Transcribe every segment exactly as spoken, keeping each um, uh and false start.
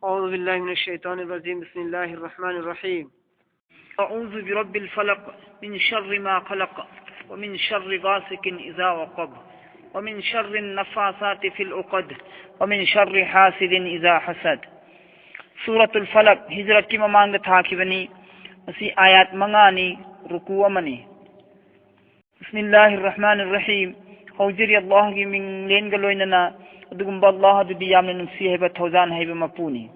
أعوذ بالله من الشيطان الرجيم. بسم الله الرحمن الرحيم. أعوذ برب الفلق، من شر ما خلق، ومن شر غاسق إذا وقب، ومن شر النفاثات في العقد، ومن شر حاسد إذا حسد. Suratul Falaq, Hijratꯀꯤ ꯃꯃꯥꯡꯗ ꯊꯥꯈꯤꯕꯅꯤ꯫ ꯃꯁꯤ ꯑꯥꯌꯥꯠ ꯃꯉꯥꯅꯤ, ꯔꯨꯀꯨ ꯑꯃꯅꯤ꯫ ꯕꯤꯁꯃꯤꯜꯂꯥꯍꯤꯔ ꯔꯍꯃꯥꯅꯤꯔ ꯔꯍꯤꯝ꯫ ꯍꯧꯖꯔꯤ ꯑꯜꯂꯥꯍꯒꯤ ꯃꯤꯡꯂꯦꯟꯒ ꯂꯣꯏꯅꯅ, ꯑꯗꯨꯒꯨꯝꯕ ꯑꯜꯂꯥꯍ ꯑꯗꯨꯗꯤ ꯌꯥꯝꯅ ꯅꯨꯡꯁꯤ ꯍꯩꯕ, ꯊꯧꯖꯥꯟ ꯍꯩꯕ ꯃꯄꯨꯅꯤ꯫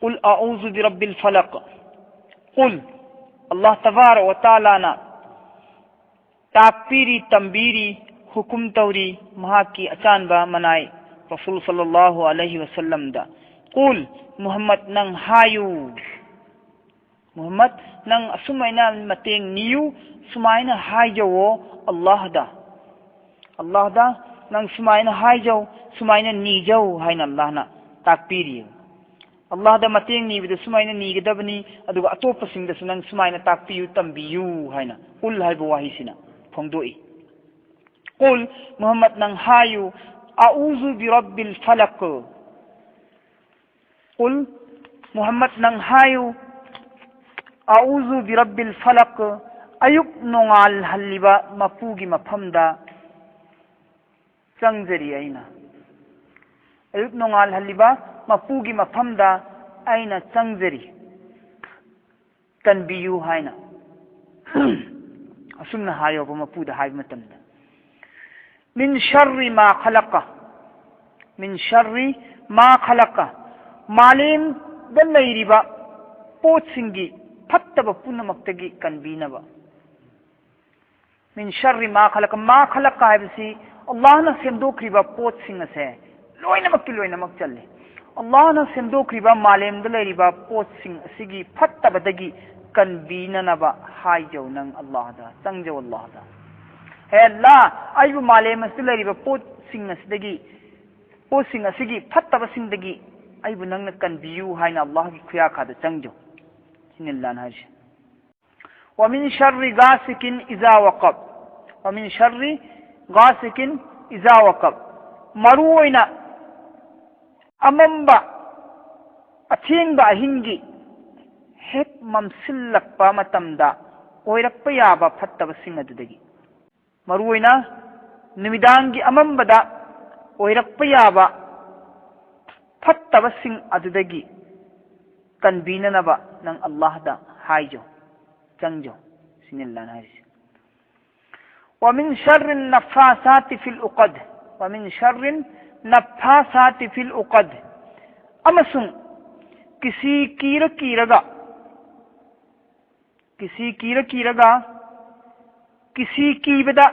ꯀꯨꯜ ꯑꯎꯖꯨ ꯕꯤꯔꯕꯤꯜ ꯐꯂꯛ꯫ ꯀꯨꯜ, ꯑꯜꯂꯥꯍ ꯇꯕꯥꯔꯛ ꯋ ꯇꯥꯂꯥꯅ ꯇꯥꯛꯄꯤꯔꯤ, ꯇꯝꯕꯤꯔꯤ, ꯍꯨꯀꯨꯝ ꯇꯧꯔꯤ ꯃꯍꯥꯛꯀꯤ ꯑꯆꯥꯟꯕ ꯃꯅꯥꯏ ꯔꯁꯨꯜ ꯁꯜꯂꯜꯂꯥꯍꯨ ꯑꯂꯩꯍꯤ ꯋꯁꯜꯂꯝꯗ꯫ ꯀꯨꯜ, ꯃꯨꯍꯝꯃꯗ, ꯅꯪ ꯍꯥꯏꯌꯨ꯫ ꯃꯨꯍꯝꯃꯗ, ꯅꯪ ꯑꯁꯨꯃꯥꯏꯅ ꯃꯇꯦꯡ ꯅꯤꯌꯨ, ꯁꯨꯃꯥꯏꯅ ꯍꯥꯏꯖꯧꯋꯣ ꯑꯜꯂꯥꯍꯗ꯫ ꯑꯜꯂꯥꯍꯗ ꯅꯪ ꯁꯨꯃꯥꯏꯅ ꯍꯥꯏꯖꯧ, ꯁꯨꯃꯥꯏꯅ ꯅꯤꯖꯧ ꯍꯥꯏꯅ ꯑꯜꯂꯥꯍꯅ ꯇꯥꯛꯄꯤꯔꯤ꯫ ꯑꯜꯂꯥꯍꯗ ꯃꯇꯦꯡ ꯅꯤꯕꯗ ꯁꯨꯃꯥꯏꯅ ꯅꯤꯒꯗꯕꯅꯤ, ꯑꯗꯨꯒ ꯑꯇꯣꯞꯄꯁꯤꯡꯗꯁꯨ ꯅꯪ ꯁꯨꯃꯥꯏꯅ ꯇꯥꯛꯄꯤꯌꯨ, ꯇꯝꯕꯤꯌꯨ ꯍꯥꯏꯅ ꯀꯨꯜ ꯍꯥꯏꯕ ꯋꯥꯍꯩꯁꯤꯅ ꯐꯣꯡꯗꯣꯛꯏ꯫ ꯀꯨꯜ, ꯃꯨꯍꯝꯃꯗ, ꯅꯪ ꯍꯥꯏꯌꯨ, "ꯑꯎꯖꯨ ꯕꯤꯔꯕꯤꯜ ꯐꯂꯛ"꯫ ꯀꯨꯜ, ꯃꯨꯍꯝꯃꯗ, ꯅꯪ ꯍꯥꯏꯌꯨ, "ꯑꯎꯖꯨ ꯕꯤꯔꯕꯤꯜ ꯐꯂꯛ", ꯑꯌꯨꯛ ꯅꯣꯡꯉꯥꯜꯍꯜꯂꯤꯕ ꯃꯄꯨꯒꯤ ꯃꯐꯝꯗ ꯆꯪꯖꯔꯤ ꯑꯩꯅ꯫ ꯑꯌꯨꯛ ꯅꯣꯡꯉꯥꯜꯍꯜꯂꯤꯕ ꯃꯄꯨꯒꯤ ꯃꯐꯝꯗ ꯑꯩꯅ ꯆꯪꯖꯔꯤ, ꯀꯟꯕꯤꯌꯨ ꯍꯥꯏꯅ꯫ ꯑꯁꯨꯝꯅ ꯍꯥꯏꯌꯣꯕ ꯃꯄꯨꯗ ꯍꯥꯏꯕ ꯃꯇꯝꯗ꯫ ꯃꯤꯟ ꯁꯔ꯭ꯔꯤ ꯃꯥ ꯈꯂꯛꯀ꯫ ꯃꯤꯟ ꯁꯔ꯭ꯔꯤ ꯃꯥ ꯈꯂꯛꯀ꯫ ꯃꯥꯂꯦꯝꯗ ꯂꯩꯔꯤꯕ ꯄꯣꯠꯁꯤꯡꯒꯤ ꯐꯠꯇꯕ ꯄꯨꯝꯅꯃꯛꯇꯒꯤ ꯀꯟꯕꯤꯅꯕ꯫ ꯃꯤꯟ ꯁꯔ꯭ꯔꯤ ꯃꯥ ꯈꯂꯛꯀ꯫ ꯃꯥ ꯈꯂꯛꯀ ꯍꯥꯏꯕꯁꯤ ꯑꯜꯂꯥꯍꯅ ꯁꯦꯝꯗꯣꯛꯈ꯭ꯔꯤꯕ ꯄꯣꯠꯁꯤꯡ ꯑꯁꯦ ꯂꯣꯏꯅꯃꯛꯀꯤ ꯂꯣꯏꯅꯃꯛ ꯆꯜꯂꯤ꯫ ꯑꯜꯂꯥꯍꯅ ꯁꯦꯝꯗꯣꯛꯈ꯭ꯔꯤꯕ ꯃꯥꯂꯦꯝꯗ ꯂꯩꯔꯤꯕ ꯄꯣꯠꯁꯤꯡ ꯑꯁꯤꯒꯤ ꯐꯠꯇꯕꯗꯒꯤ ꯀꯟꯕꯤꯅꯅꯕ ꯍꯥꯏꯖꯧ ꯅꯪ ꯑꯜꯂꯥꯍꯗ, ꯆꯪꯖꯧ ꯑꯜꯂꯥꯍꯗ꯫ "ꯍꯦ ꯑꯜꯂꯥꯍ, ꯑꯩꯕꯨ ꯃꯥꯂꯦꯝ ꯑꯁꯤꯗ ꯂꯩꯔꯤꯕ ꯄꯣꯠꯁꯤꯡ ꯑꯁꯤꯗꯒꯤ, ꯄꯣꯠꯁꯤꯡ ꯑꯁꯤꯒꯤ ꯐꯠꯇꯕꯁꯤꯡꯗꯒꯤ ꯑꯩꯕꯨ ꯅꯪꯅ ꯀꯟꯕꯤꯌꯨ" ꯍꯥꯏꯅ ꯑꯜꯂꯥꯍꯒꯤ ꯈꯨꯌꯥꯈꯥꯗ ꯆꯪꯖꯧ꯫ ꯁꯤꯅꯤ ꯑꯜꯂꯥꯍꯅ ꯍꯥꯏꯔꯤꯁꯦ꯫ "ꯋꯥꯃꯤꯟ ꯁꯔ꯭ꯔꯤ ꯒꯥꯁꯤꯀꯤꯟ ꯏꯖꯥ ꯋꯥꯀꯕ"꯫ "ꯋꯥꯃꯤꯟ ꯁꯔ꯭ꯔꯤ ꯒꯥꯁꯤꯀꯤꯟ ꯏꯖꯥ ꯋꯥꯀꯕ"꯫ ꯃꯔꯨ ꯑꯣꯏꯅ ꯑꯃꯝꯕ ꯑꯊꯦꯡꯕ ꯑꯍꯤꯡꯒꯤ ꯍꯦꯛ ꯃꯝꯁꯤꯜꯂꯛꯄ ꯃꯇꯝꯗ ꯑꯣꯏꯔꯛꯄ ꯌꯥꯕ ꯐꯠꯇꯕꯁꯤꯡ ꯑꯗꯨꯗꯒꯤ, ꯃꯔꯨꯑꯣꯏꯅ ꯅꯨꯃꯤꯗꯥꯡꯒꯤ ꯑꯃꯝꯕꯗ ꯑꯣꯏꯔꯛꯄ ꯌꯥꯕ ꯐꯠꯇꯕꯁꯤꯡ ꯑꯗꯨꯗꯒꯤ ꯀꯟꯕꯤꯅꯅꯕ ꯅꯪ ꯑꯜꯂꯥꯍꯗ ꯍꯥꯏꯖꯧ, ꯆꯪꯖꯧ꯫ ꯁꯤꯅꯤ ꯑꯜꯂꯥꯍꯅ ꯍꯥꯏꯔꯤꯁꯦ꯫ ومن شر النفاثات في العقد، ومن شر النفاثات في العقد꯫ ꯑꯃꯁꯨꯡ ꯀꯤꯁꯤ ꯀꯤꯔ ꯀꯤꯔꯒ, ꯀꯤꯁꯤ ꯀꯤꯔ ꯀꯤꯔꯒ, ꯀꯤꯁꯤ ꯀꯤꯕꯗ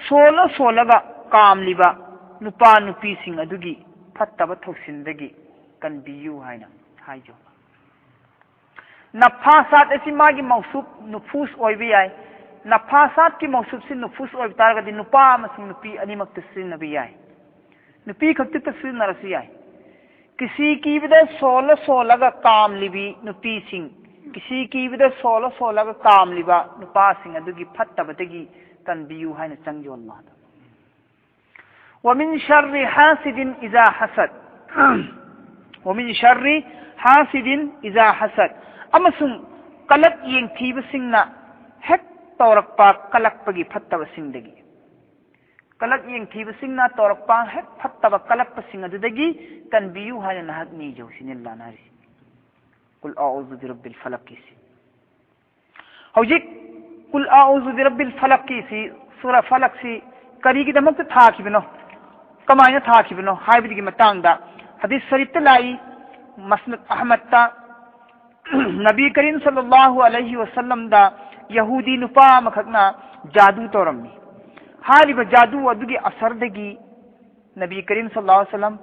ꯁꯣꯜꯂ ꯁꯣꯜꯂꯒ ꯀꯥꯝꯂꯤꯕ ꯅꯨꯄꯥ ꯅꯨꯄꯤꯁꯤꯡ ꯑꯗꯨꯒꯤ ꯐꯠꯇꯕ ꯊꯧꯁꯤꯟꯗꯒꯤ ꯀꯟꯕꯤꯌꯨ ꯍꯥꯏꯅ ꯍꯥꯏꯖꯧ꯫ ꯅꯐꯥꯁꯥꯠ ꯑꯁꯤ ꯃꯥꯒꯤ ꯃꯧꯁꯨꯞ ꯅꯨꯐꯨꯁ ꯑꯣꯏꯕ ꯌꯥꯏ꯫ ꯅꯐꯥꯁꯥꯠꯀꯤ ꯃꯧꯁꯨꯞꯁꯤ ꯅꯨꯐꯨꯁ ꯑꯣꯏꯕ ꯇꯥꯔꯒꯗꯤ ꯅꯨꯄꯥ ꯑꯃꯁꯨꯡ ꯅꯨꯄꯤ ꯑꯅꯤꯃꯛꯇ ꯁꯤꯖꯤꯟꯅꯕ ꯌꯥꯏ꯫ ꯅꯨꯄꯤ ꯈꯛꯇꯗ ꯁꯤꯖꯤꯟꯅꯔꯁꯨ ꯌꯥꯏ꯫ ꯀꯤꯁꯤ ꯀꯤꯕꯗ ꯁꯣꯜꯂ ꯁꯣꯜꯂꯒ ꯀꯥꯝꯂꯤꯕꯤ ꯅꯨꯄꯤꯁꯤꯡ, ꯀꯤꯁꯤ ꯀꯤꯕꯗ ꯁꯣꯜꯂ ꯁꯣꯜꯂꯒ ꯀꯥꯝꯂꯤꯕ ꯅꯨꯄꯥꯁꯤꯡ ꯑꯗꯨꯒꯤ ꯐꯠꯇꯕꯗꯒꯤ ꯀꯟꯕꯤꯌꯨ ꯍꯥꯏꯅ ꯆꯪ ꯌꯣꯜꯂꯣ꯫ ومن شر حاسد إذا حسد، ومن شر حاسد إذا حسد. ꯑꯃꯁꯨꯡ ꯀꯂꯛ ꯌꯦꯡꯊꯤꯕꯁꯤꯡꯅ ꯍꯦꯛ ꯇꯧꯔꯛꯄ ꯀꯂꯛꯄꯒꯤ ꯐꯠꯇꯕꯁꯤꯡꯗꯒꯤ, ꯀꯂꯛ ꯌꯦꯡꯊꯤꯕꯁꯤꯡꯅ ꯇꯧꯔꯛꯄ ꯍꯦꯛ ꯐꯠꯇꯕ ꯀꯂꯛꯄꯁꯤꯡ ꯑꯗꯨꯗꯒꯤ ꯀꯟꯕꯤꯌꯨ ꯍꯥꯏꯅ ꯅꯍꯥꯛ ꯅꯤꯖꯧ ꯁꯤꯅꯤ ꯑꯜꯂꯥꯍꯅ ꯍꯥꯏꯔꯤꯁꯤ꯫ ꯀꯨꯜ ꯑꯎꯖꯨ ꯕꯤꯔꯕꯤꯜ ꯐꯂꯛꯀꯤꯁꯤ꯫ ꯍꯧꯖꯤꯛ ꯀꯨꯜ ꯑꯎꯖꯨ ꯕꯤꯔꯕꯤꯜ ꯐꯂꯛꯀꯤꯁꯤ, ꯁꯨꯔꯥ ꯐꯂꯛꯁꯤ ꯀꯔꯤꯒꯤꯗꯃꯛꯇ ꯊꯥꯈꯤꯕꯅꯣ, ꯀꯃꯥꯏꯅ ꯊꯥꯈꯤꯕꯅꯣ ꯍꯥꯏꯕꯗꯨꯒꯤ ꯃꯇꯥꯡꯗ ꯍꯗꯤꯁ ꯁꯔꯤꯐꯇ ꯂꯥꯛꯏ, ꯃꯁꯅꯗ ꯑꯍꯃꯗꯇ, ꯅꯕꯤ ꯀꯔꯤꯝ ꯁꯜꯂꯜꯂꯥꯍꯨ ꯑꯂꯩꯍꯤ ꯋꯁꯜꯂꯝꯗ ꯌꯍꯨꯗꯤ ꯅꯨꯄꯥ ꯑꯃꯈꯛꯅ ꯖꯥꯗꯨ ꯇꯧꯔꯝꯃꯤ꯫ ꯍꯥꯏꯔꯤꯕ ꯖꯥꯗꯨ ꯑꯗꯨꯒꯤ ꯑꯁꯔꯗꯒꯤ ꯅꯕꯤ ꯀꯔꯤꯝ ꯁꯜꯂꯜꯂꯥꯍꯨ ꯑꯂꯩꯍꯤ ꯋꯁꯜꯂꯝ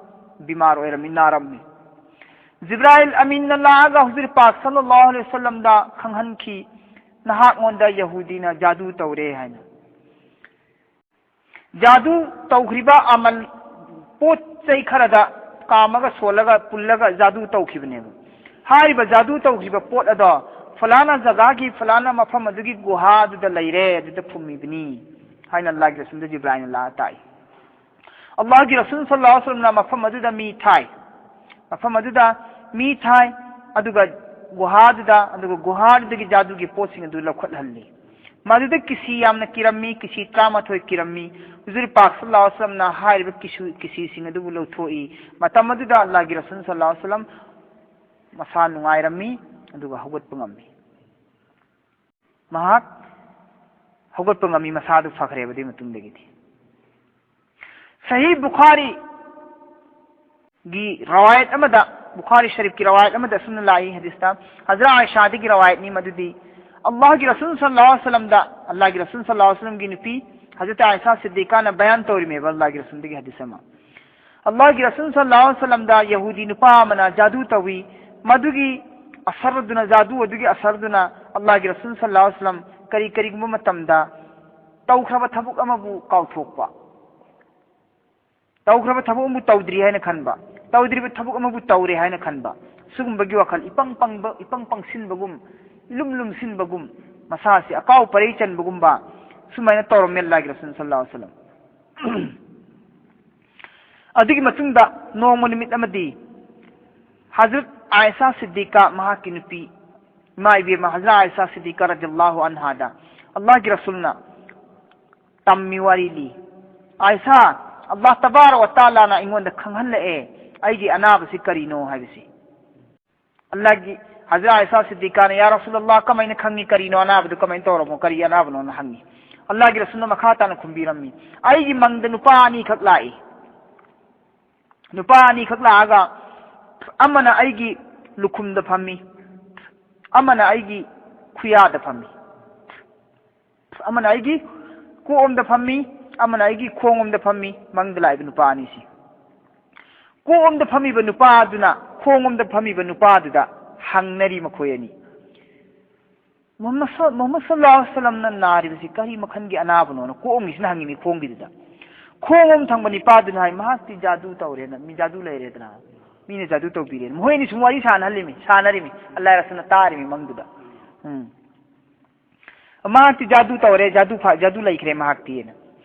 ꯕꯤꯃꯥꯔ ꯑꯣꯏꯔꯝꯃꯤ, ꯅꯥꯔꯝꯃꯤ꯫ ꯖꯤꯕ꯭ꯔꯥꯏꯜ ꯑꯃꯤꯟꯅ ꯂꯥꯛꯑꯒ ꯍꯨꯖꯨꯔ ꯄꯥꯛ ꯁꯜꯂꯜꯂꯥꯍꯨ ꯑꯂꯩꯍꯤ ꯋꯁꯜꯂꯝꯗ ꯈꯪꯍꯟꯈꯤ, "ꯅꯍꯥꯛꯉꯣꯟꯗ ꯌꯍꯨꯗꯤꯅ ꯖꯥꯗꯨ ꯇꯧꯔꯦ" ꯍꯥꯏꯅ꯫ ꯖꯥꯗꯨ ꯇꯧꯈ꯭ꯔꯤꯕ ꯑꯃꯜ, ꯄꯣꯠ ꯆꯩ ꯈꯔꯗ ꯀꯥꯝꯃꯒ ꯁꯣꯜꯂꯒ ꯄꯨꯜꯂꯒ ꯖꯥꯗꯨ ꯇꯧꯈꯤꯕꯅꯦꯕ꯫ ꯍꯥꯏꯔꯤꯕ ꯖꯥꯗꯨ ꯇꯧꯈꯤꯕ ꯄꯣꯠ ꯑꯗꯣ ꯐꯂꯥꯅ ꯖꯒꯥꯒꯤ ꯐꯂꯥꯅ ꯃꯐꯝ ꯑꯗꯨꯒꯤ ꯒꯨꯍꯥꯗꯨꯗ ꯂꯩꯔꯦ, ꯑꯗꯨꯗ ꯐꯨꯝꯃꯤꯕꯅꯤ ꯍꯥꯏꯅ ꯑꯜꯂꯥꯍꯒꯤ ꯔꯁꯨꯜꯗ ꯖꯤꯕ꯭ꯔꯥꯏꯜꯅ ꯂꯥꯛꯑ ꯇꯥꯛꯏ꯫ ꯑꯜꯂꯥꯍꯒꯤ ꯔꯁꯨꯜ ꯁꯜꯂꯜꯂꯥꯍꯨ ꯑꯂꯩꯍꯤ ꯋꯁꯜꯂꯝꯅ ꯃꯐꯝ ꯑꯗꯨꯗ ꯃꯤ ꯊꯥꯏ꯫ ꯃꯐꯝ ꯑꯗꯨꯗ ꯃꯤ ꯊꯥꯏ, ꯑꯗꯨꯒ ꯒꯨꯍꯥꯗꯨꯗ, ꯑꯗꯨꯒ ꯒꯨꯍꯥꯗꯨꯗꯒꯤ ꯖꯥꯗꯨꯒꯤ ꯄꯣꯠꯁꯤꯡ ꯑꯗꯨ ꯂꯧꯈꯠꯍꯜꯂꯤ꯫ ꯃꯗꯨꯗ ꯀꯤꯁꯤ ꯌꯥꯝꯅ ꯀꯤꯔꯝꯃꯤ, ꯀꯤꯁꯤ ꯇꯔꯥꯃꯥꯊꯣꯏ ꯀꯤꯔꯝꯃꯤ꯫ ꯍꯨꯖꯨꯔ ꯄꯥꯛ ꯁꯜꯂꯜꯂꯥꯍꯨ ꯑꯂꯩꯍꯤ ꯋꯁꯜꯂꯝꯅ ꯍꯥꯏꯔꯤꯕ ꯀꯤꯁꯨ-, ꯀꯤꯁꯤꯁꯤꯡ ꯑꯗꯨꯕꯨ ꯂꯧꯊꯣꯛꯏ꯫ ꯃꯇꯝ ꯑꯗꯨꯗ ꯑꯜꯂꯥꯍꯒꯤ ꯔꯁꯨꯜ ꯁꯜꯂꯜꯂꯥꯍꯨ ꯑꯂꯩꯍꯤ ꯋꯁꯜꯂꯝ ꯃꯁꯥ ꯅꯨꯡꯉꯥꯏꯔꯝꯃꯤ, ꯑꯗꯨꯒ ꯍꯧꯒꯠꯄ ꯉꯝꯃꯤ꯫ ꯃꯍꯥꯛ ꯍꯧꯒꯠꯄ ꯉꯝꯃꯤ, ꯃꯁꯥꯗꯨ ꯐꯈ꯭ꯔꯦꯕ ꯑꯗꯨꯒꯤ ꯃꯇꯨꯡꯗꯒꯤꯗꯤ꯫ ꯁꯍꯤ ꯕꯨꯈꯥꯔꯤꯒꯤ ꯔꯋꯥꯌꯠ ꯑꯃꯗ, ꯕꯨꯈꯥꯔꯤ ꯁꯔꯤꯐꯀꯤ ꯔꯋꯥꯌꯠ ꯑꯃꯗ ꯑꯁꯨꯝꯅ ꯂꯥꯛꯏ, ꯍꯗꯤꯁꯇ ꯍꯖꯔꯠ ꯑꯥꯏꯁꯥꯗꯒꯤ ꯔꯋꯥꯌꯠꯅꯤ ꯃꯗꯨꯗꯤ, ꯑꯜꯂꯥꯍꯒꯤ ꯔꯁꯨꯜ ꯁꯜꯂꯜꯂꯥꯍꯨ ꯑꯂꯩꯍꯤ ꯋꯁꯜꯂꯝꯗ, ꯑꯜꯂꯥꯍꯒꯤ ꯔꯁꯨꯜ ꯁꯜꯂꯜꯂꯥꯍꯨ ꯑꯂꯩꯍꯤ ꯋꯁꯜꯂꯝꯒꯤ ꯅꯨꯄꯤ ꯍꯖꯔꯠ ꯑꯥꯏꯁꯥ ꯁꯤꯗꯤꯀꯥꯅ ꯕꯌꯥꯟ ꯇꯧꯔꯤꯃꯦꯕ, ꯑꯜꯂꯥꯍꯒꯤ ꯔꯁꯨꯜꯗꯒꯤ ꯍꯗꯤꯁ ꯑꯃ꯫ ꯑꯜꯂꯥꯍꯒꯤ ꯔꯁꯨꯜ ꯁꯜꯂꯜꯂꯥꯍꯨ ꯑꯂꯩꯍꯤ ꯋꯁꯜꯂꯝꯗ ꯌꯍꯨꯗꯤ ꯅꯨꯄꯥ ꯑꯃꯅ ꯖꯥꯗꯨ ꯇꯧꯏ, ꯃꯗꯨꯒꯤ ꯑꯁꯔꯗꯨꯅ, ꯖꯥꯗꯨ ꯑꯗꯨꯒꯤ ꯑꯁꯔꯗꯨꯅ ꯑꯜꯂꯥꯍꯒꯤ ꯔꯁꯨꯜ ꯁꯜꯂꯜꯂꯥꯍꯨ ꯑꯂꯩꯍꯤ ꯋꯁꯜꯂꯝ ꯀꯔꯤ ꯀꯔꯤꯒꯨꯝꯕ ꯃꯇꯝꯗ ꯇꯧꯈ꯭ꯔꯕ ꯊꯕꯛ ꯑꯃꯕꯨ ꯀꯥꯎꯊꯣꯛꯄ, ꯇꯧꯈ꯭ꯔꯕ ꯊꯕꯛ ꯑꯃꯕꯨ ꯇꯧꯗ꯭ꯔꯤ ꯍꯥꯏꯅ ꯈꯟꯕ, ꯇꯧꯗ꯭ꯔꯤꯕ ꯊꯕꯛ ꯑꯃꯕꯨ ꯇꯧꯔꯦ ꯍꯥꯏꯅ ꯈꯟꯕ, ꯁꯤꯒꯨꯝꯕꯒꯤ ꯋꯥꯈꯜ, ꯏꯄꯪ ꯄꯪꯕ, ꯏꯄꯪ ꯄꯪꯁꯤꯟꯕꯒꯨꯝ, ꯏꯂꯨꯝ ꯂꯨꯝꯁꯤꯟꯕꯒꯨꯝ, ꯃꯁꯥꯁꯤ ꯑꯀꯥꯎ ꯄꯔꯩ ꯆꯟꯕꯒꯨꯝꯕ, ꯁꯨꯃꯥꯏꯅ ꯇꯧꯔꯝꯃꯦ ꯑꯜꯂꯥꯍꯒꯤ ꯔꯁꯨꯜ ꯁꯜꯂꯜꯂꯥꯍꯨ ꯑꯂꯩꯍꯤ ꯋꯁꯜꯂꯝ꯫ ꯑꯗꯨꯒꯤ ꯃꯇꯨꯡꯗ ꯅꯣꯡꯃ ꯅꯨꯃꯤꯠ ꯑꯃꯗꯤ ꯍꯖꯔꯠ ꯑꯥꯏꯁꯥ ꯁꯤꯗꯤꯀꯥ, ꯃꯍꯥꯛꯀꯤ ꯅꯨꯄꯤ, ꯏꯃꯥ ꯏꯕꯦꯝꯃ ꯍꯖꯔꯠ ꯑꯥꯏꯁꯥ ꯁꯤꯗꯤꯀꯥ ꯔꯗꯤꯌꯜꯂꯥꯍꯨ ꯑꯟꯍꯥꯗ ꯑꯜꯂꯥꯍꯒꯤ ꯔꯁꯨꯜꯅ ꯇꯝꯃꯤ ꯋꯥꯔꯤ ꯂꯤ꯫ "ꯑꯥꯏꯁꯥ, ꯑꯜꯂꯥꯍ ꯇꯕꯥꯔꯛ ꯋ ꯇꯥꯂꯥꯅ ꯑꯩꯉꯣꯟꯗ ꯈꯪꯍꯜꯂꯛꯑꯦ ꯑꯩꯒꯤ ꯑꯅꯥꯕꯁꯤ ꯀꯔꯤꯅꯣ ꯍꯥꯏꯕꯁꯤ꯫" ꯑꯜꯂꯥꯍꯒꯤ, ꯍꯖꯔꯠ ꯑꯥꯏꯁꯥ ꯁꯤꯗꯤꯀꯥꯅ, "ꯌꯥ ꯔꯁꯨꯜ ꯑꯜꯂꯥꯍ, ꯀꯃꯥꯏꯅ ꯈꯪꯉꯤ? ꯀꯔꯤꯅꯣ ꯑꯅꯥꯕꯗꯨ? ꯀꯃꯥꯏꯅ ꯇꯧꯔꯕꯅꯣ? ꯀꯔꯤ ꯑꯅꯥꯕꯅꯣꯅ?" ꯍꯪꯉꯤ꯫ ꯑꯜꯂꯥꯍꯒꯤ ꯔꯁꯨꯜꯅ ꯃꯈꯥ ꯇꯥꯅ ꯈꯨꯝꯕꯤꯔꯝꯃꯤ, "ꯑꯩꯒꯤ ꯃꯪꯗ ꯅꯨꯄꯥ ꯑꯅꯤꯈꯛ ꯂꯥꯛꯏ꯫ ꯅꯨꯄꯥ ꯑꯅꯤꯈꯛ ꯂꯥꯛꯑꯒ ꯑꯃꯅ ꯑꯩꯒꯤ ꯂꯨꯈꯨꯝꯗ ꯐꯝꯃꯤ, ꯑꯃꯅ ꯑꯩꯒꯤ ꯈꯨꯌꯥꯗ ꯐꯝꯃꯤ꯫ ꯑꯃꯅ ꯑꯩꯒꯤ ꯀꯣꯛ ꯑꯝꯗ ꯐꯝꯃꯤ, ꯑꯃꯅ ꯑꯩꯒꯤ ꯈꯣꯡ ꯑꯝꯗ ꯐꯝꯃꯤ, ꯃꯪꯗ ꯂꯥꯛꯏꯕ ꯅꯨꯄꯥ ꯑꯅꯤꯁꯤ꯫ ꯀꯣꯛ ꯑꯝꯗ ꯐꯝꯃꯤꯕ ꯅꯨꯄꯥꯗꯨꯅ, ꯈꯣꯡ ꯑꯝꯗ ꯐꯝꯃꯤꯕ ꯅꯨꯄꯥꯗꯨꯗ ꯍꯪꯅꯔꯤ ꯃꯈꯣꯏ ꯑꯅꯤ, ꯃꯨꯍꯝꯃꯗ ꯁ-, ꯃꯨꯍꯝꯃꯗ ꯁꯜꯂꯜꯂꯥꯍꯨ ꯑꯂꯩꯍꯤ ꯋꯁꯜꯂꯝꯅ ꯅꯥꯔꯤꯕꯁꯤ ꯀꯔꯤ ꯃꯈꯜꯒꯤ ꯑꯅꯥꯕꯅꯣꯅ?" ꯀꯣꯛ ꯑꯝꯒꯤꯁꯤꯅ ꯍꯪꯉꯤꯅꯤ ꯈꯣꯡꯒꯤꯗꯨꯗ꯫ ꯈꯣꯡ ꯑꯝ ꯊꯪꯕ ꯅꯤꯄꯥꯗꯨꯅ ꯍꯥꯏ, "ꯃꯍꯥꯛꯇꯤ ꯖꯥꯗꯨ ꯇꯧꯔꯦꯅ, ꯃꯤ ꯖꯥꯗꯨ ꯂꯩꯔꯦꯗꯅ, ꯃꯤꯅ ꯖꯥꯗꯨ ꯇꯧꯕꯤꯔꯦꯅ꯫" ꯃꯈꯣꯏ ꯑꯅꯤ ꯁꯨꯝ ꯋꯥꯔꯤ ꯁꯥꯟꯅꯍꯜꯂꯤꯃꯤ, ꯁꯥꯟꯅꯔꯤꯃꯤ, ꯑꯜꯂꯥꯍ ꯔꯁꯨꯜꯅ ꯇꯥꯔꯤꯃꯤ ꯃꯪꯗꯨꯗ꯫ ꯎꯝ꯫ "ꯃꯍꯥꯛꯇꯤ ꯖꯥꯗꯨ ꯇꯧꯔꯦ, ꯖꯥꯗꯨ ꯐ-, ꯖꯥꯗꯨ ꯂꯩꯈ꯭ꯔꯦ ꯃꯍꯥꯛꯇꯤꯅ꯫"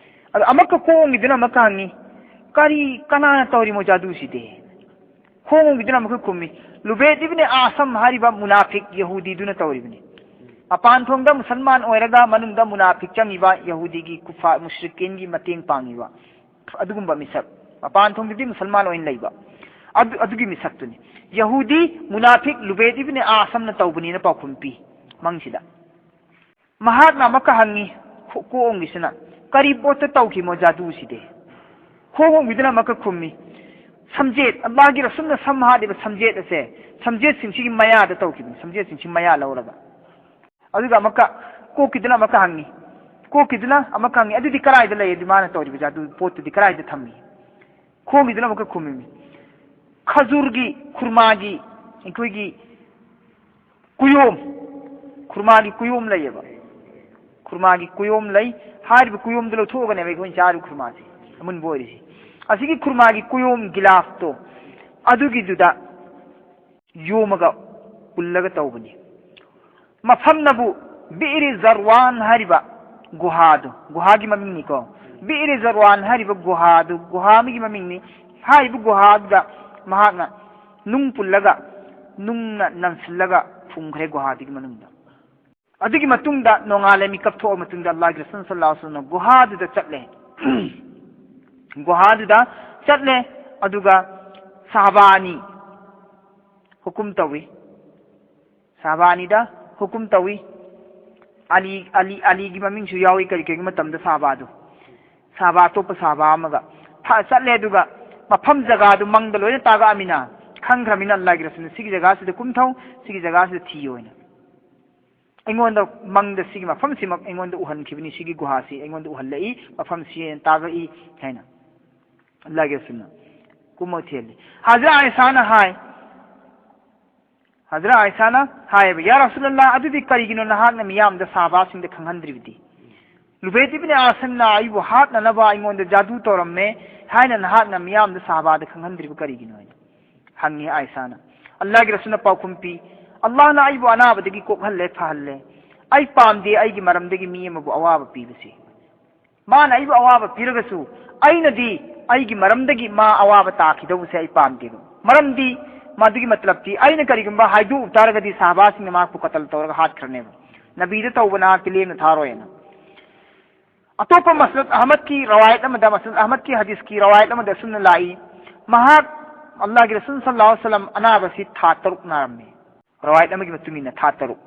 ꯑꯗꯣ ꯑꯃꯛꯀ ꯀꯣꯛ ꯑꯝꯒꯤꯗꯨꯅ ꯑꯃꯛꯀ ꯍꯪꯉꯤ, "ꯀꯔꯤ, ꯀꯅꯥꯅ ꯇꯧꯔꯤꯃꯣ ꯖꯥꯗꯨꯁꯤꯗꯤ?" ꯈꯣꯡ ꯍꯣꯡꯈꯤꯗꯨꯅ ꯑꯃꯨꯛꯀ ꯈꯨꯝꯃꯤ, ꯂꯨꯕꯦꯗ ꯏꯕꯅꯦ ꯑꯥꯁꯝ ꯍꯥꯏꯔꯤꯕ ꯃꯨꯅꯥꯐꯤꯛ ꯌꯍꯨꯗꯤꯗꯨꯅ ꯇꯧꯔꯤꯕꯅꯤ꯫ ꯃꯄꯥꯟ ꯊꯣꯡꯗ ꯃꯨꯁꯜꯃꯥꯟ ꯑꯣꯏꯔꯒ ꯃꯅꯨꯡꯗ ꯃꯨꯅꯥꯐꯤꯛ ꯆꯪꯉꯤꯕ ꯌꯍꯨꯗꯤꯒꯤ ꯀꯨꯐꯥ ꯃꯨꯁ꯭ꯔꯤꯀꯤꯟꯒꯤ ꯃꯇꯦꯡ ꯄꯥꯡꯉꯤꯕ ꯑꯗꯨꯒꯨꯝꯕ ꯃꯤꯁꯛ, ꯃꯄꯥꯟ ꯊꯣꯡꯗꯗꯤ ꯃꯨꯁꯜꯃꯥꯟ ꯑꯣꯏꯅ ꯂꯩꯕ, ꯑꯗꯨ, ꯑꯗꯨꯒꯤ ꯃꯤꯁꯛꯇꯨꯅꯤ꯫ ꯌꯍꯨꯗꯤ ꯃꯨꯅꯥꯐꯤꯛ ꯂꯨꯕꯦꯗ ꯏꯕꯅꯦ ꯑꯥꯁꯝꯅ ꯇꯧꯕꯅꯤꯅ ꯄꯥꯎꯈꯨꯝ ꯄꯤ ꯃꯪꯁꯤꯗ꯫ ꯃꯍꯥꯛꯅ ꯑꯃꯨꯛꯀ ꯍꯪꯉꯤ, ꯈꯣ-, ꯀꯣꯛ ꯍꯣꯡꯕꯤꯁꯤꯅ, "ꯀꯔꯤ ꯄꯣꯠꯇ ꯇꯧꯈꯤꯃꯣ ꯖꯥꯗꯨꯁꯤꯗꯤ?" ꯀꯣꯛ ꯍꯣꯡꯕꯤꯗꯨꯅ ꯑꯃꯨꯛꯀ ꯈꯨꯝꯃꯤ, "ꯁꯝꯖꯦꯠ, ꯑꯜꯂꯥꯍꯒꯤ ꯔꯁꯨꯜꯅ ꯁꯝ ꯍꯥꯠꯂꯤꯕ ꯁꯝꯖꯦꯠ ꯑꯁꯦ, ꯁꯝꯖꯦꯠꯁꯤꯡꯁꯤꯒꯤ ꯃꯌꯥꯗ ꯇꯧꯈꯤꯕꯅꯤ, ꯁꯝꯖꯦꯠꯁꯤꯡꯁꯤ ꯃꯌꯥ ꯂꯧꯔꯒ"꯫ ꯑꯗꯨꯒ ꯑꯃꯨꯛꯀ ꯀꯣꯛꯀꯤꯗꯨꯅ ꯑꯃꯨꯛꯀ ꯍꯪꯉꯤ, ꯀꯣꯛꯀꯤꯗꯨꯅ ꯑꯃꯨꯛꯀ ꯍꯪꯉꯤ, "ꯑꯗꯨꯗꯤ ꯀꯗꯥꯏꯗ ꯂꯩ? ꯑꯗꯨ ꯃꯥꯅ ꯇꯧꯔꯤꯕ ꯖꯥꯗꯨ ꯄꯣꯠꯇꯨꯗꯤ ꯀꯗꯥꯏꯗ ꯊꯝꯃꯤ?" ꯈꯣꯡꯒꯤꯗꯨꯅ ꯑꯃꯨꯛꯀ ꯈꯨꯝꯃꯤꯃꯤ, "ꯈꯖꯨꯔꯒꯤ, ꯈꯨꯔꯃꯥꯒꯤ, ꯑꯩꯈꯣꯏꯒꯤ ꯀꯨꯌꯣꯝ, ꯈꯨꯔꯃꯥꯒꯤ ꯀꯨꯌꯣꯝ ꯂꯩꯌꯦꯕ, ꯈꯨꯔꯃꯥꯒꯤ ꯀꯨꯌꯣꯝ ꯂꯩ꯫ ꯍꯥꯏꯔꯤꯕ ꯀꯨꯌꯣꯝꯗꯨ ꯂꯧꯊꯣꯛꯑꯒꯅꯦꯕ ꯑꯩꯈꯣꯏꯅ ꯆꯥꯔꯤꯕ ꯈꯨꯔꯃꯥꯁꯦ ꯑꯃꯨꯟꯕ ꯑꯣꯏꯔꯤꯁꯤ꯫ ꯑꯁꯤꯒꯤ ꯈꯨꯔꯃꯥꯒꯤ ꯀꯨꯌꯣꯝ ꯒꯤꯂꯥꯐꯇꯣ ꯑꯗꯨꯒꯤꯗꯨꯗ ꯌꯣꯝꯃꯒ ꯄꯨꯜꯂꯒ ꯇꯧꯕꯅꯤ꯫ ꯃꯐꯝꯅꯕꯨ ꯕꯤꯏꯔꯤ ꯖꯔꯋꯥꯟ ꯍꯥꯏꯔꯤꯕ ꯒꯨꯍꯥꯗꯨ, ꯒꯨꯍꯥꯒꯤ ꯃꯃꯤꯡꯅꯤꯀꯣ, ꯕꯤꯏꯔꯤ ꯖꯔꯋꯥꯟ ꯍꯥꯏꯔꯤꯕ ꯒꯨꯍꯥꯗꯨ, ꯒꯨꯍꯥ ꯑꯃꯒꯤ ꯃꯃꯤꯡꯅꯤ꯫ ꯍꯥꯏꯔꯤꯕ ꯒꯨꯍꯥꯗꯨꯗ ꯃꯍꯥꯛꯅ ꯅꯨꯡ ꯄꯨꯜꯂꯒ, ꯅꯨꯡꯅ ꯅꯟꯁꯤꯜꯂꯒ ꯐꯨꯝꯈ꯭ꯔꯦ ꯒꯨꯍꯥꯗꯨꯒꯤ ꯃꯅꯨꯡꯗ꯫ ꯑꯗꯨꯒꯤ ꯃꯇꯨꯡꯗ ꯅꯣꯡꯉꯥꯜꯂꯦ, ꯃꯤꯀꯞ ꯊꯣꯛꯑ ꯃꯇꯨꯡꯗ ꯑꯜꯂꯥꯍꯒꯤ ꯔꯁꯨꯜ ꯁꯜꯂꯜꯂꯥꯍꯨ ꯑꯂꯩꯍꯤ ꯋꯁꯜꯂꯝꯅ ꯒꯨꯍꯥꯗꯨꯗ ꯆꯠꯂꯦ꯫ ꯒꯨꯍꯥꯗꯨꯗ ꯆꯠꯂꯦ, ꯑꯗꯨꯒ ꯁꯍꯥꯕꯥ ꯑꯅꯤ ꯍꯨꯀꯨꯝ ꯇꯧꯏ꯫ ꯁꯍꯥꯕꯥ ꯑꯅꯤꯗ ꯍꯨꯀꯨꯝ ꯇꯧꯏ꯫ ꯑꯂꯤ, ꯑꯂꯤ, ꯑꯂꯤꯒꯤ ꯃꯃꯤꯡꯁꯨ ꯌꯥꯎꯏ, ꯀꯔꯤ ꯀꯔꯤꯒꯤ ꯃꯇꯝꯗ ꯁꯍꯥꯕꯥꯗꯨ꯫ ꯁꯍꯥꯕꯥ, ꯑꯇꯣꯞꯄ ꯁꯍꯥꯕꯥ ꯑꯃꯒ ꯐ-, ꯆꯠꯂꯦ, ꯑꯗꯨꯒ ꯃꯐꯝ ꯖꯒꯥꯗꯨ ꯃꯪꯗ ꯂꯣꯏꯅ ꯇꯥꯛꯂꯛꯑꯃꯤꯅ ꯈꯪꯈ꯭ꯔꯃꯤꯅ ꯑꯜꯂꯥꯍꯒꯤ ꯔꯁꯨꯜꯅ ꯁꯤꯒꯤ ꯖꯒꯥꯁꯤꯗ ꯀꯨꯝꯊꯧ, ꯁꯤꯒꯤ ꯖꯒꯥꯁꯤꯗ ꯊꯤꯌꯣꯅ꯫ ꯑꯩꯉꯣꯟꯗ ꯃꯪꯗ ꯁꯤꯒꯤ ꯃꯐꯝꯁꯤꯃꯛ ꯑꯩꯉꯣꯟꯗ ꯎꯍꯟꯈꯤꯕꯅꯤ, ꯁꯤꯒꯤ ꯒꯨꯍꯥꯁꯤ ꯑꯩꯉꯣꯟꯗ ꯎꯍꯜꯂꯛꯏ, ꯃꯐꯝꯁꯤ ꯇꯥꯛꯂꯛꯏ ꯍꯥꯏꯅ ꯑꯜꯂꯥꯍꯒꯤ ꯔꯁꯨꯜꯅ ꯀꯨꯝꯃ ꯊꯤꯍꯜꯂꯤ꯫ ꯍꯖꯔꯠ ꯑꯥꯏꯁꯥꯅ ꯍꯥꯏ, ꯍꯖꯔꯠ ꯑꯥꯏꯁꯥꯅ ꯍꯥꯏꯌꯦꯕ, "ꯌꯥ ꯔꯁꯨꯂꯜꯂꯥꯍ, ꯑꯗꯨꯗꯤ ꯀꯔꯤꯒꯤꯅꯣ ꯅꯍꯥꯛꯅ ꯃꯤꯌꯥꯝꯗ ꯁꯍꯥꯕꯥꯁꯤꯡꯗ ꯈꯪꯍꯟꯗ꯭ꯔꯤꯕꯗꯤ? ꯂꯨꯕꯦꯗ ꯏꯕꯅꯦ ꯑꯥꯁꯝꯅ ꯑꯩꯕꯨ ꯍꯥꯠꯅꯅꯕ ꯑꯩꯉꯣꯟꯗ ꯖꯥꯗꯨ ꯇꯧꯔꯝꯃꯦ ꯍꯥꯏꯅ ꯅꯍꯥꯛꯅ ꯃꯤꯌꯥꯝꯗ ꯁꯍꯥꯕꯥꯗ ꯈꯪꯍꯟꯗ꯭ꯔꯤꯕ ꯀꯔꯤꯒꯤꯅꯣ?" ꯍꯥꯏꯅ ꯍꯪꯉꯤ ꯑꯥꯏꯁꯥꯅ꯫ ꯑꯜꯂꯥꯍꯒꯤ ꯔꯁꯨꯜꯅ ꯄꯥꯎꯈꯨꯝ ꯄꯤ, "ꯑꯜꯂꯥꯍꯅ ꯑꯩꯕꯨ ꯑꯅꯥꯕꯗꯒꯤ ꯀꯣꯛꯍꯜꯂꯦ, ꯐꯍꯜꯂꯦ꯫ ꯑꯩ ꯄꯥꯝꯗꯦ ꯑꯩꯒꯤ ꯃꯔꯝꯗꯒꯤ ꯃꯤ ꯑꯃꯕꯨ ꯑꯋꯥꯕ ꯄꯤꯕꯁꯤ꯫ ꯃꯥꯅ ꯑꯩꯕꯨ ꯑꯋꯥꯕ ꯄꯤꯔꯒꯁꯨ ꯑꯩꯅꯗꯤ ꯑꯩꯒꯤ ꯃꯔꯝꯗꯒꯤ ꯃꯥ ꯑꯋꯥꯕ ꯇꯥꯈꯤꯗꯧꯕꯁꯦ ꯑꯩ ꯄꯥꯝꯗꯦꯕ꯫ ꯃꯔꯝꯗꯤ ꯃꯗꯨꯒꯤ ꯃꯇꯂꯕꯇꯤ ꯑꯩꯅ ꯀꯔꯤꯒꯨꯝꯕ ꯍꯥꯏꯗꯣꯛꯎ ꯇꯥꯔꯒꯗꯤ ꯁꯍꯥꯕꯥꯁꯤꯡꯅ ꯃꯍꯥꯛꯄꯨ ꯀꯇꯜ ꯇꯧꯔꯒ ꯍꯥꯠꯈ꯭ꯔꯅꯦꯕ꯫ ꯅꯕꯤꯗ ꯇꯧꯕ ꯅꯍꯥꯛꯇꯤ ꯂꯦꯝꯅ ꯊꯥꯔꯣꯏꯅ꯫ ꯑꯇꯣꯞꯄ ꯃꯁꯅꯗ ꯑꯍꯃꯗꯀꯤ ꯔꯋꯥꯌꯠ ꯑꯃꯗ, ꯃꯁꯅꯗ ꯑꯍꯃꯗꯀꯤ ꯍꯗꯤꯁꯀꯤ ꯔꯋꯥꯌꯠ ꯑꯃꯗ ꯑꯁꯨꯝꯅ ꯂꯥꯛꯏ, ꯃꯍꯥꯛ ꯑꯜꯂꯥꯍꯒꯤ ꯔꯁꯨꯜ ꯁꯜꯂꯜꯂꯥꯍꯨ ꯑꯂꯩꯍꯤ ꯋꯁꯜꯂꯝ ꯑꯅꯥꯕꯁꯤ ꯊꯥ ꯇꯔꯨꯛ ꯅꯥꯔꯝꯃꯤ꯫ ꯔꯋꯥꯌꯠ ꯑꯃꯒꯤ ꯃꯇꯨꯡ ꯏꯟꯅ ꯊꯥ ꯇꯔꯨꯛ꯫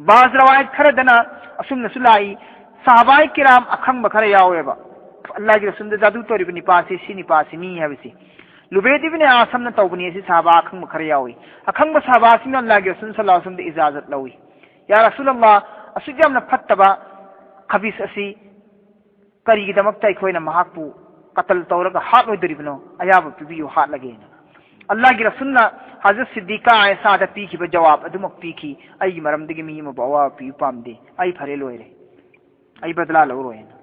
ꯕꯥꯖ ꯔꯋꯥꯌꯠ ꯈꯔꯗꯅ ꯑꯁꯨꯝꯅꯁꯨ ꯂꯥꯛꯏ, ꯁꯍꯥꯕꯥꯏ ꯀꯤꯔꯥꯝ ꯑꯈꯪꯕ ꯈꯔ ꯌꯥꯎꯋꯦꯕ, ꯑꯜꯂꯥꯍꯒꯤ ꯔꯁꯨꯜꯗ ꯖꯥꯗꯨ ꯇꯧꯔꯤꯕ ꯅꯤꯄꯥꯁꯤ ꯁꯤ ꯅꯤꯄꯥꯁꯤꯅꯤ ꯍꯥꯏꯕꯁꯤ꯫ ꯂꯨꯕꯦꯗ ꯏꯕꯅꯦ ꯑꯥꯁꯝꯅ ꯇꯧꯕꯅꯤ ꯑꯁꯤ ꯁꯍꯥꯕꯥ ꯑꯈꯪꯕ ꯈꯔ ꯌꯥꯎꯏ꯫ ꯑꯈꯪꯕ ꯁꯍꯥꯕꯥꯁꯤꯡꯅ ꯑꯜꯂꯥꯍꯒꯤ ꯔꯁꯨꯜ ꯁꯜꯂꯜꯂꯥꯍꯨ ꯑꯂꯩꯍꯤ ꯋꯁꯜꯂꯝꯗ ꯏꯖꯥꯖꯠ ꯂꯧꯏ꯫ "ꯌꯥ ꯔꯁꯨꯜ ꯑꯜꯂꯥꯍ, ꯑꯁꯨꯛ ꯌꯥꯝꯅ ꯐꯠꯇꯕ ꯈꯕꯤꯁ ꯑꯁꯤ ꯀꯔꯤꯒꯤꯗꯃꯛꯇ ꯑꯩꯈꯣꯏꯅ ꯃꯍꯥꯛꯄꯨ ꯀꯇꯜ ꯇꯧꯔꯒ ꯍꯥꯠꯂꯣꯏꯗꯣꯔꯤꯕꯅꯣ? ꯑꯌꯥꯕ ꯄꯤꯕꯤꯌꯨ, ꯍꯥꯠꯂꯒꯦꯅ"꯫ ꯑꯜꯂꯥꯍꯒꯤ ꯔꯁꯨꯜꯅ ꯍꯖꯔꯠ ꯁꯤꯗꯤꯀꯥ ꯑꯥꯏꯁꯥꯗ ꯄꯤꯈꯤꯕ ꯖꯋꯥꯕ ꯑꯗꯨꯃꯛ ꯄꯤꯈꯤ, "ꯑꯩꯒꯤ ꯃꯔꯝꯗꯒꯤ ꯃꯤ ꯑꯃꯕꯨ ꯑꯋꯥꯕ ꯄꯤꯕ ꯄꯥꯝꯗꯦ, ꯑꯩ ꯐꯔꯦ, ꯂꯣꯏꯔꯦ, ꯑꯩ ꯕꯗꯂꯥ ꯂꯧꯔꯣꯏꯅ"꯫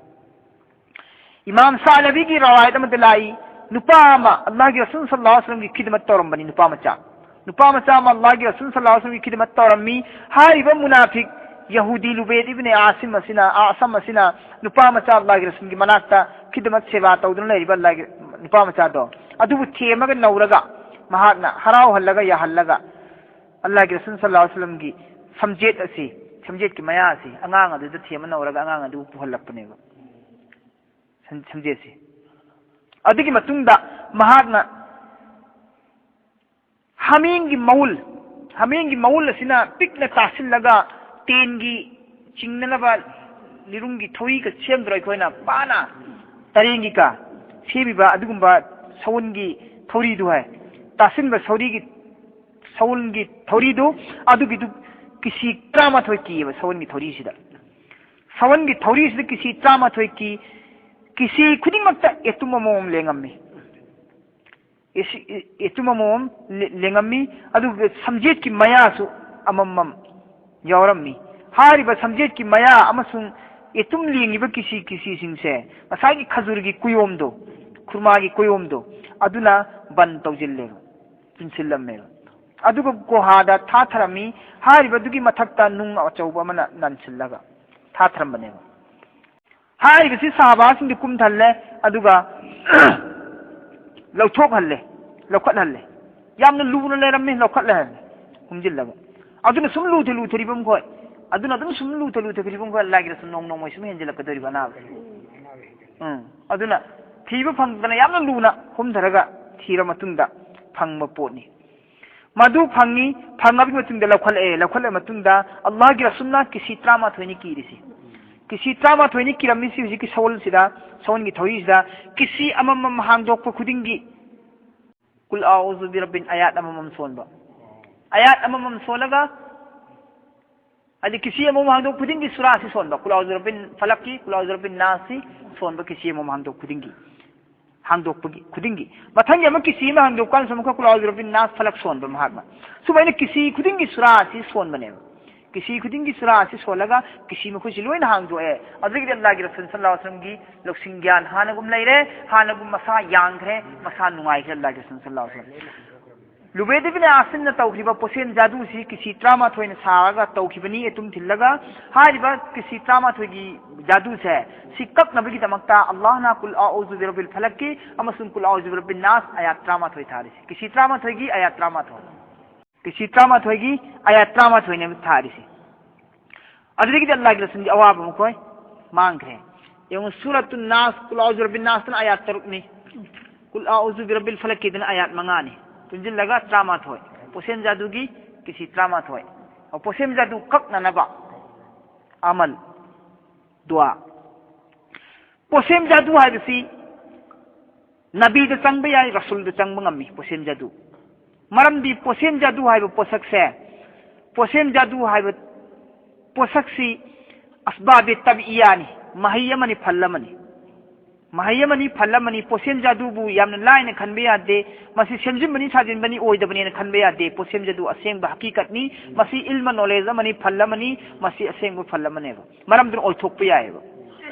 ꯏꯃꯥꯝ ꯁꯥꯂꯕꯤꯒꯤ ꯔꯋꯥꯌꯠ ꯑꯃꯗ ꯂꯥꯛꯏ, ꯅꯨꯄꯥ ꯑꯃ ꯑꯜꯂꯥꯍꯒꯤ ꯔꯁꯨꯜ ꯁꯜꯂꯜꯂꯥꯍꯨ ꯑꯂꯩꯍꯤ ꯋꯁꯜꯂꯝꯒꯤ ꯈꯤꯗꯃꯠ ꯇꯧꯔꯝꯕꯅꯤ, ꯅꯨꯄꯥ ꯃꯆꯥ꯫ ꯅꯨꯄꯥ ꯃꯆꯥ ꯑꯃ ꯑꯜꯂꯥꯍꯒꯤ ꯔꯁꯨꯜ ꯁꯜꯂꯜꯂꯥꯍꯨ ꯑꯂꯩꯍꯤ ꯋꯁꯜꯂꯝꯒꯤ ꯈꯤꯗꯃꯠ ꯇꯧꯔꯝꯃꯤ꯫ ꯍꯥꯏꯔꯤꯕ ꯃꯨꯅꯥꯐꯤꯛ ꯌꯍꯨꯗꯤ ꯂꯨꯕꯦꯗ ꯏꯕꯅꯦ ꯑꯥꯁꯤꯝ ꯑꯁꯤꯅ, ꯑꯥꯁꯝ ꯑꯁꯤꯅ ꯅꯨꯄꯥ ꯃꯆꯥ ꯑꯜꯂꯥꯍꯒꯤ ꯔꯁꯨꯜꯒꯤ ꯃꯅꯥꯛꯇ ꯈꯤꯗꯃꯠ ꯁꯦꯕꯥ ꯇꯧꯗꯨꯅ ꯂꯩꯔꯤꯕ ꯑꯜꯂꯥꯍꯒꯤ ꯅꯨꯄꯥ ꯃꯆꯥꯗꯣ, ꯑꯗꯨꯕꯨ ꯊꯦꯝꯃꯒ ꯅꯧꯔꯒ ꯃꯍꯥꯛꯅ ꯍꯔꯥꯎꯍꯜꯂꯒ ꯌꯥꯍꯜꯂꯒ ꯑꯜꯂꯥꯍꯒꯤ ꯔꯁꯨꯜ ꯁꯜꯂꯜꯂꯥꯍꯨ ꯑꯂꯩꯍꯤ ꯋꯁꯜꯂꯝꯒꯤ ꯁꯝꯖꯦꯠ ꯑꯁꯤ, ꯁꯝꯖꯦꯠꯀꯤ ꯃꯌꯥ ꯑꯁꯤ ꯑꯉꯥꯡ ꯑꯗꯨꯗ ꯊꯦꯝꯃ ꯅꯧꯔꯒ ꯑꯉꯥꯡ ꯑꯗꯨꯕꯨ ꯄꯨꯍꯜꯂꯛꯄꯅꯦꯕ꯫ ꯁꯝ-, ꯁꯝꯖꯦꯠꯁꯤ꯫ ꯑꯗꯨꯒꯤ ꯃꯇꯨꯡꯗ ꯃꯍꯥꯛꯅ ꯍꯥꯃꯦꯡꯒꯤ ꯃꯎꯜ, ꯍꯥꯃꯦꯡꯒꯤ ꯃꯎꯜ ꯑꯁꯤꯅ ꯄꯤꯛꯅ ꯇꯥꯁꯤꯜꯂꯒ ꯇꯦꯟꯒꯤ ꯆꯤꯡꯅꯅꯕ ꯂꯤꯔꯨꯡꯒꯤ ꯊꯧꯔꯤꯒ ꯁꯦꯝꯗ꯭ꯔꯣ ꯑꯩꯈꯣꯏꯅ? ꯄꯥꯅ ꯇꯔꯦꯡꯒꯤꯒ ꯁꯦꯝꯃꯤꯕ ꯑꯗꯨꯒꯨꯝꯕ ꯁꯎꯟꯒꯤ ꯊꯧꯔꯤꯗꯨ ꯍꯥꯏ꯫ ꯇꯥꯁꯤꯟꯕ ꯁꯧꯔꯤꯒꯤ, ꯁꯎꯟꯒꯤ ꯊꯧꯔꯤꯗꯨ, ꯑꯗꯨꯒꯤꯗꯨ ꯀꯤꯁꯤ ꯇꯔꯥꯃꯥꯊꯣꯏ ꯀꯤꯌꯦꯕ ꯁꯎꯟꯒꯤ ꯊꯧꯔꯤꯁꯤꯗ꯫ ꯁꯎꯟꯒꯤ ꯊꯧꯔꯤꯁꯤꯗ ꯀꯤꯁꯤ ꯇꯔꯥꯃꯥꯊꯣꯏ ꯀꯤ, ꯀꯤꯁꯤ ꯈꯨꯗꯤꯡꯃꯛꯇ ꯌꯦꯇꯨꯝ ꯑꯃꯃꯝ ꯂꯦꯡꯉꯝꯃꯤ꯫ ꯌꯦꯁꯤ-, ꯌꯦ-, ꯌꯦꯇꯨꯝ ꯑꯃꯃꯝ ꯂꯦ-, ꯂꯦꯡꯉꯝꯃꯤ, ꯑꯗꯨꯒ ꯁꯝꯖꯦꯠꯀꯤ ꯃꯌꯥꯁꯨ ꯑꯃꯃꯝ ꯌꯥꯎꯔꯝꯃꯤ꯫ ꯍꯥꯏꯔꯤꯕ ꯁꯝꯖꯦꯠꯀꯤ ꯃꯌꯥ ꯑꯃꯁꯨꯡ ꯌꯦꯇꯨꯝ ꯂꯦꯡꯉꯤꯕ ꯀꯤꯁꯤ ꯀꯤꯁꯤꯁꯤꯡꯁꯦ ꯉꯁꯥꯏꯒꯤ ꯈꯖꯨꯔꯒꯤ ꯀꯨꯌꯣꯝꯗꯣ, ꯈꯨꯔꯃꯥꯒꯤ ꯀꯨꯌꯣꯝꯗꯣ, ꯑꯗꯨꯅ ꯕꯟ ꯇꯧꯁꯤꯜꯂꯦꯕ, ꯄꯨꯟꯁꯤꯜꯂꯝꯃꯦꯕ꯫ ꯑꯗꯨꯒ ꯒꯨꯍꯥꯗ ꯊꯥꯊꯔꯝꯃꯤ꯫ ꯍꯥꯏꯔꯤꯕꯗꯨꯒꯤ ꯃꯊꯛꯇ ꯅꯨꯡ ꯑꯆꯧꯕ ꯑꯃꯅ ꯅꯟꯁꯤꯜꯂꯒ ꯊꯥꯊꯔꯝꯕꯅꯦꯕ꯫ ꯍꯥꯏꯔꯤꯕꯁꯤ ꯁꯍꯥꯕꯥꯁꯤꯡꯗꯤ ꯀꯨꯝꯊꯜꯂꯦ, ꯑꯗꯨꯒ ꯂꯧꯊꯣꯛꯍꯜꯂꯦ, ꯂꯧꯈꯠꯍꯜꯂꯦ꯫ ꯌꯥꯝꯅ ꯂꯨꯅ ꯂꯩꯔꯝꯃꯤ, ꯂꯧꯈꯠꯍꯜꯂꯦ, ꯍꯨꯝꯖꯤꯜꯂꯒ꯫ ꯑꯗꯨꯅ ꯁꯨꯝ ꯂꯨꯊ ꯂꯨꯊꯔꯤꯕ ꯃꯈꯣꯏ, ꯑꯗꯨꯅ ꯑꯗꯨꯝ ꯁꯨꯝ ꯂꯨꯊ ꯂꯨꯊꯈ꯭ꯔꯤꯕ ꯃꯈꯣꯏ ꯑꯜꯂꯥꯒꯤ ꯔꯁꯨꯜ ꯅꯣꯡ ꯅꯣꯡꯃꯒꯤ ꯁꯨꯝ ꯍꯦꯟꯖꯤꯜꯂꯛꯀꯗꯧꯔꯤꯕ ꯑꯅꯥꯕ꯫ ꯎꯝ, ꯑꯗꯨꯅ ꯊꯤꯕ ꯐꯪꯗꯅ ꯌꯥꯝꯅ ꯂꯨꯅ ꯍꯨꯝꯊꯔꯒ ꯊꯤꯔ ꯃꯇꯨꯡꯗ ꯐꯪꯕ ꯄꯣꯠꯅꯤ꯫ ꯃꯗꯨ ꯐꯪꯉꯤ, ꯐꯪꯉꯕꯒꯤ ꯃꯇꯨꯡꯗ ꯂꯧꯈꯠꯂꯛꯑꯦ, ꯂꯧꯈꯠꯂꯕ ꯃꯇꯨꯡꯗ ꯑꯜꯂꯥꯍꯒꯤ ꯔꯁꯨꯜꯅ ꯀꯤꯁꯤ ꯇꯔꯥꯃꯥꯊꯣꯏꯅꯤ ꯀꯤꯔꯤꯁꯤ꯫ ꯀꯤꯁꯤ ꯇꯔꯥꯃꯥꯊꯣꯏꯅꯤ ꯀꯤꯔꯝꯃꯤꯁꯤ ꯍꯧꯖꯤꯛꯀꯤ ꯁꯑꯣꯜꯁꯤꯗ, ꯁꯑꯣꯜꯒꯤ ꯊꯧꯔꯤꯁꯤꯗ ꯀꯤꯁꯤ ꯑꯃꯃꯝ ꯍꯥꯡꯗꯣꯛꯄ ꯈꯨꯗꯤꯡꯒꯤ ꯀꯨꯜ ꯑꯥꯎꯖꯨ ꯕꯤꯔꯕꯤꯟ ꯑꯌꯥꯠ ꯑꯃꯃꯝ ꯁꯣꯟꯕ꯫ ꯑꯌꯥꯠ ꯑꯃꯃꯝ ꯁꯣꯜꯂꯒ ꯍꯥꯏꯗꯤ ꯀꯤꯁꯤ ꯑꯃꯃꯝ ꯍꯥꯡꯗꯣꯛ ꯈꯨꯗꯤꯡꯒꯤ ꯁꯨꯔꯥꯁꯤ ꯁꯣꯟꯕ, ꯀꯨꯜ ꯑꯥꯎꯖꯨ ꯕꯤꯔꯕꯤꯟ ꯐꯂꯛꯀꯤ, ꯀꯨꯜ ꯑꯥꯎꯖꯨ ꯕꯤꯔꯕꯤꯟ ꯅꯥꯁꯁꯤ ꯁꯣꯟꯕ ꯀꯤꯁꯤ ꯑꯃꯃꯝ ꯍꯥꯡꯗꯣꯛ ꯈꯨꯗꯤꯡꯒꯤ, ꯍꯥꯡꯗꯣꯛꯄꯒꯤ ꯈꯨꯗꯤꯡꯒꯤ꯫ ꯃꯊꯪꯒꯤ ꯑꯃ ꯀꯤꯁꯤ ꯑꯃ ꯍꯥꯡꯗꯣꯛꯄ ꯀꯥꯟꯗꯁꯨ ꯑꯃꯨꯛꯀ ꯀꯨꯜ ꯑꯥꯎꯖꯨ ꯕꯤꯔꯕꯤꯟ ꯅꯥꯁ ꯐꯂꯛ ꯁꯣꯟꯕ ꯃꯍꯥꯛꯅ꯫ ꯁꯨꯃꯥꯏꯅ ꯀꯤꯁꯤ ꯈꯨꯗꯤꯡꯒꯤ ꯁꯨꯔꯥꯁꯤ ꯁꯣꯟꯕꯅꯦꯕ꯫ ꯀꯤꯁꯤ ꯈꯨꯗꯤꯡꯒꯤ ꯁꯨꯔꯥꯁꯤ ꯁꯣꯜꯂꯒ ꯀꯤꯁꯤ ꯃꯈꯣꯏꯁꯤ ꯂꯣꯏꯅ ꯍꯥꯡꯗꯣꯛꯑꯦ꯫ ꯑꯗꯨꯗꯒꯤꯗꯤ ꯑꯜꯂꯥꯍꯒꯤ ꯔꯁꯨꯜ ꯁꯜꯂꯜꯂꯥꯍꯨ ꯑꯂꯩꯍꯤ ꯋꯁꯜꯂꯝꯒꯤ ꯂꯧꯁꯤꯡ ꯒ꯭ꯌꯥꯟ ꯍꯥꯟꯅꯒꯨꯝ ꯂꯩꯔꯦ, ꯍꯥꯟꯅꯒꯨꯝ ꯃꯁꯥ ꯌꯥꯡꯈ꯭ꯔꯦ, ꯃꯁꯥ ꯅꯨꯡꯉꯥꯏꯈ꯭ꯔꯦ ꯑꯜꯂꯥꯍꯒꯤ ꯔꯁꯨꯜ ꯁꯜꯂꯜꯂꯥꯍꯨ ꯑꯂꯩꯍꯤ ꯋꯁꯜꯂꯝ꯫ ꯂꯨꯕꯩꯗ ꯕꯤꯟ ꯑꯥꯁꯤꯝꯅ ꯇꯧꯈꯤꯕ ꯄꯣꯁꯦꯝ ꯖꯥꯗꯨꯁꯤ ꯀꯤꯁꯤ ꯇꯔꯥꯃꯥꯊꯣꯏꯅ ꯁꯥꯔꯒ ꯇꯧꯈꯤꯕꯅꯤ ꯑꯇꯨꯝ ꯊꯤꯜꯂꯒ꯫ ꯍꯥꯏꯔꯤꯕ ꯀꯤꯁꯤ ꯇꯔꯥꯃꯥꯊꯣꯏꯒꯤ ꯖꯥꯗꯨꯁꯦ ꯁꯤ ꯀꯛꯅꯕꯒꯤꯗꯃꯛꯇ ꯑꯜꯂꯥꯍꯅ ꯀꯨꯜ ꯑꯥꯎꯖꯨ ꯕꯤꯔꯕꯤꯜ ꯐꯂꯛꯀꯤ ꯑꯃꯁꯨꯡ ꯀꯨꯜ ꯑꯥꯎꯖꯨ ꯕꯤꯔꯕꯤꯟ ꯅꯥꯁ ꯑꯥꯌꯥꯠ ꯇꯔꯥꯃꯥꯊꯣꯏ ꯊꯥꯔꯤꯁꯤ꯫ ꯀꯤꯁꯤ ꯇꯔꯥꯃꯥꯊꯣꯏꯒꯤ ꯑꯥꯌꯥꯠ ꯇꯔꯥꯃꯥꯊꯣꯏ꯫ ꯀꯤꯁꯤ ꯇꯔꯥꯃꯥꯊꯣꯏꯒꯤ ꯑꯥꯌꯥꯠ ꯇꯔꯥꯃꯥꯊꯣꯏꯅꯦꯕ ꯊꯥꯔꯤꯁꯤ꯫ ꯑꯗꯨꯗꯒꯤꯗꯤ ꯑꯜꯂꯥꯍꯒꯤ ꯔꯁꯨꯜꯒꯤ ꯑꯋꯥꯕ ꯃꯈꯣꯏ ꯃꯥꯡꯈ꯭ꯔꯦ꯫ ꯌꯦꯡꯉꯨ, ꯁꯨꯔꯠꯇꯨ ꯅꯥꯁ, ꯀꯨꯜ ꯑꯥꯎꯖꯨ ꯕꯤꯔꯕꯤꯟ ꯅꯥꯁꯇꯅ ꯑꯥꯌꯥꯠ ꯇꯔꯨꯛꯅꯤ, ꯀꯨꯜ ꯑꯥꯎꯖꯨ ꯕꯤꯔꯕꯤꯜ ꯐꯂꯛꯀꯤꯗꯅ ꯑꯥꯌꯥꯠ ꯃꯉꯥꯅꯤ꯫ ꯄꯨꯟꯁꯤꯜꯂꯒ ꯇꯔꯥꯃꯥꯊꯣꯏ꯫ ꯄꯣꯁꯦꯝ ꯖꯥꯗꯨꯒꯤ ꯀꯤꯁꯤ ꯇꯔꯥꯃꯥꯊꯣꯏ꯫ ꯑꯣ, ꯄꯣꯁꯦꯝ ꯖꯥꯗꯨ ꯀꯛꯅꯅꯕ ꯑꯃꯜ, ꯗꯨꯋꯥ꯫ ꯄꯣꯁꯦꯝ ꯖꯥꯗꯨ ꯍꯥꯏꯕꯁꯤ ꯅꯕꯤꯗ ꯆꯪꯕ ꯌꯥꯏ, ꯔꯁꯨꯜꯗ ꯆꯪꯕ ꯉꯝꯃꯤ ꯄꯣꯁꯦꯝ ꯖꯥꯗꯨ꯫ ꯃꯔꯝꯗꯤ ꯄꯣꯁꯦꯝ ꯖꯥꯗꯨ ꯍꯥꯏꯕ ꯄꯣꯠꯁꯛꯁꯦ, ꯄꯣꯁꯦꯝ ꯖꯥꯗꯨ ꯍꯥꯏꯕ ꯄꯣꯠꯁꯛꯁꯤ ꯑꯁꯕꯥꯕꯦ ꯇꯕꯤꯌꯥꯅꯤ, ꯃꯍꯩ ꯑꯃꯅꯤ, ꯐꯜ ꯑꯃꯅꯤ꯫ ꯃꯍꯩ ꯑꯃꯅꯤ, ꯐꯜ ꯑꯃꯅꯤ꯫ ꯄꯣꯁꯦꯝ ꯖꯥꯗꯨꯕꯨ ꯌꯥꯝꯅ ꯂꯥꯏꯅ ꯈꯟꯕ ꯌꯥꯗꯦ꯫ ꯃꯁꯤ ꯁꯦꯝꯖꯤꯟꯕꯅꯤ, ꯁꯥꯖꯤꯟꯕꯅꯤ, ꯑꯣꯏꯗꯕꯅꯦꯅ ꯈꯟꯕ ꯌꯥꯗꯦ꯫ ꯄꯣꯁꯦꯝ ꯖꯥꯗꯨ ꯑꯁꯦꯡꯕ ꯍꯀꯤꯀꯠꯅꯤ꯫ ꯃꯁꯤ ꯏꯜꯃ, ꯅꯣꯂꯦꯖ ꯑꯃꯅꯤ, ꯐꯜ ꯑꯃꯅꯤ꯫ ꯃꯁꯤ ꯑꯁꯦꯡꯕ ꯐꯜ ꯑꯃꯅꯦꯕ꯫ ꯃꯔꯝꯗꯨꯅ ꯑꯣꯏꯊꯣꯛꯄ ꯌꯥꯏꯑꯕ꯫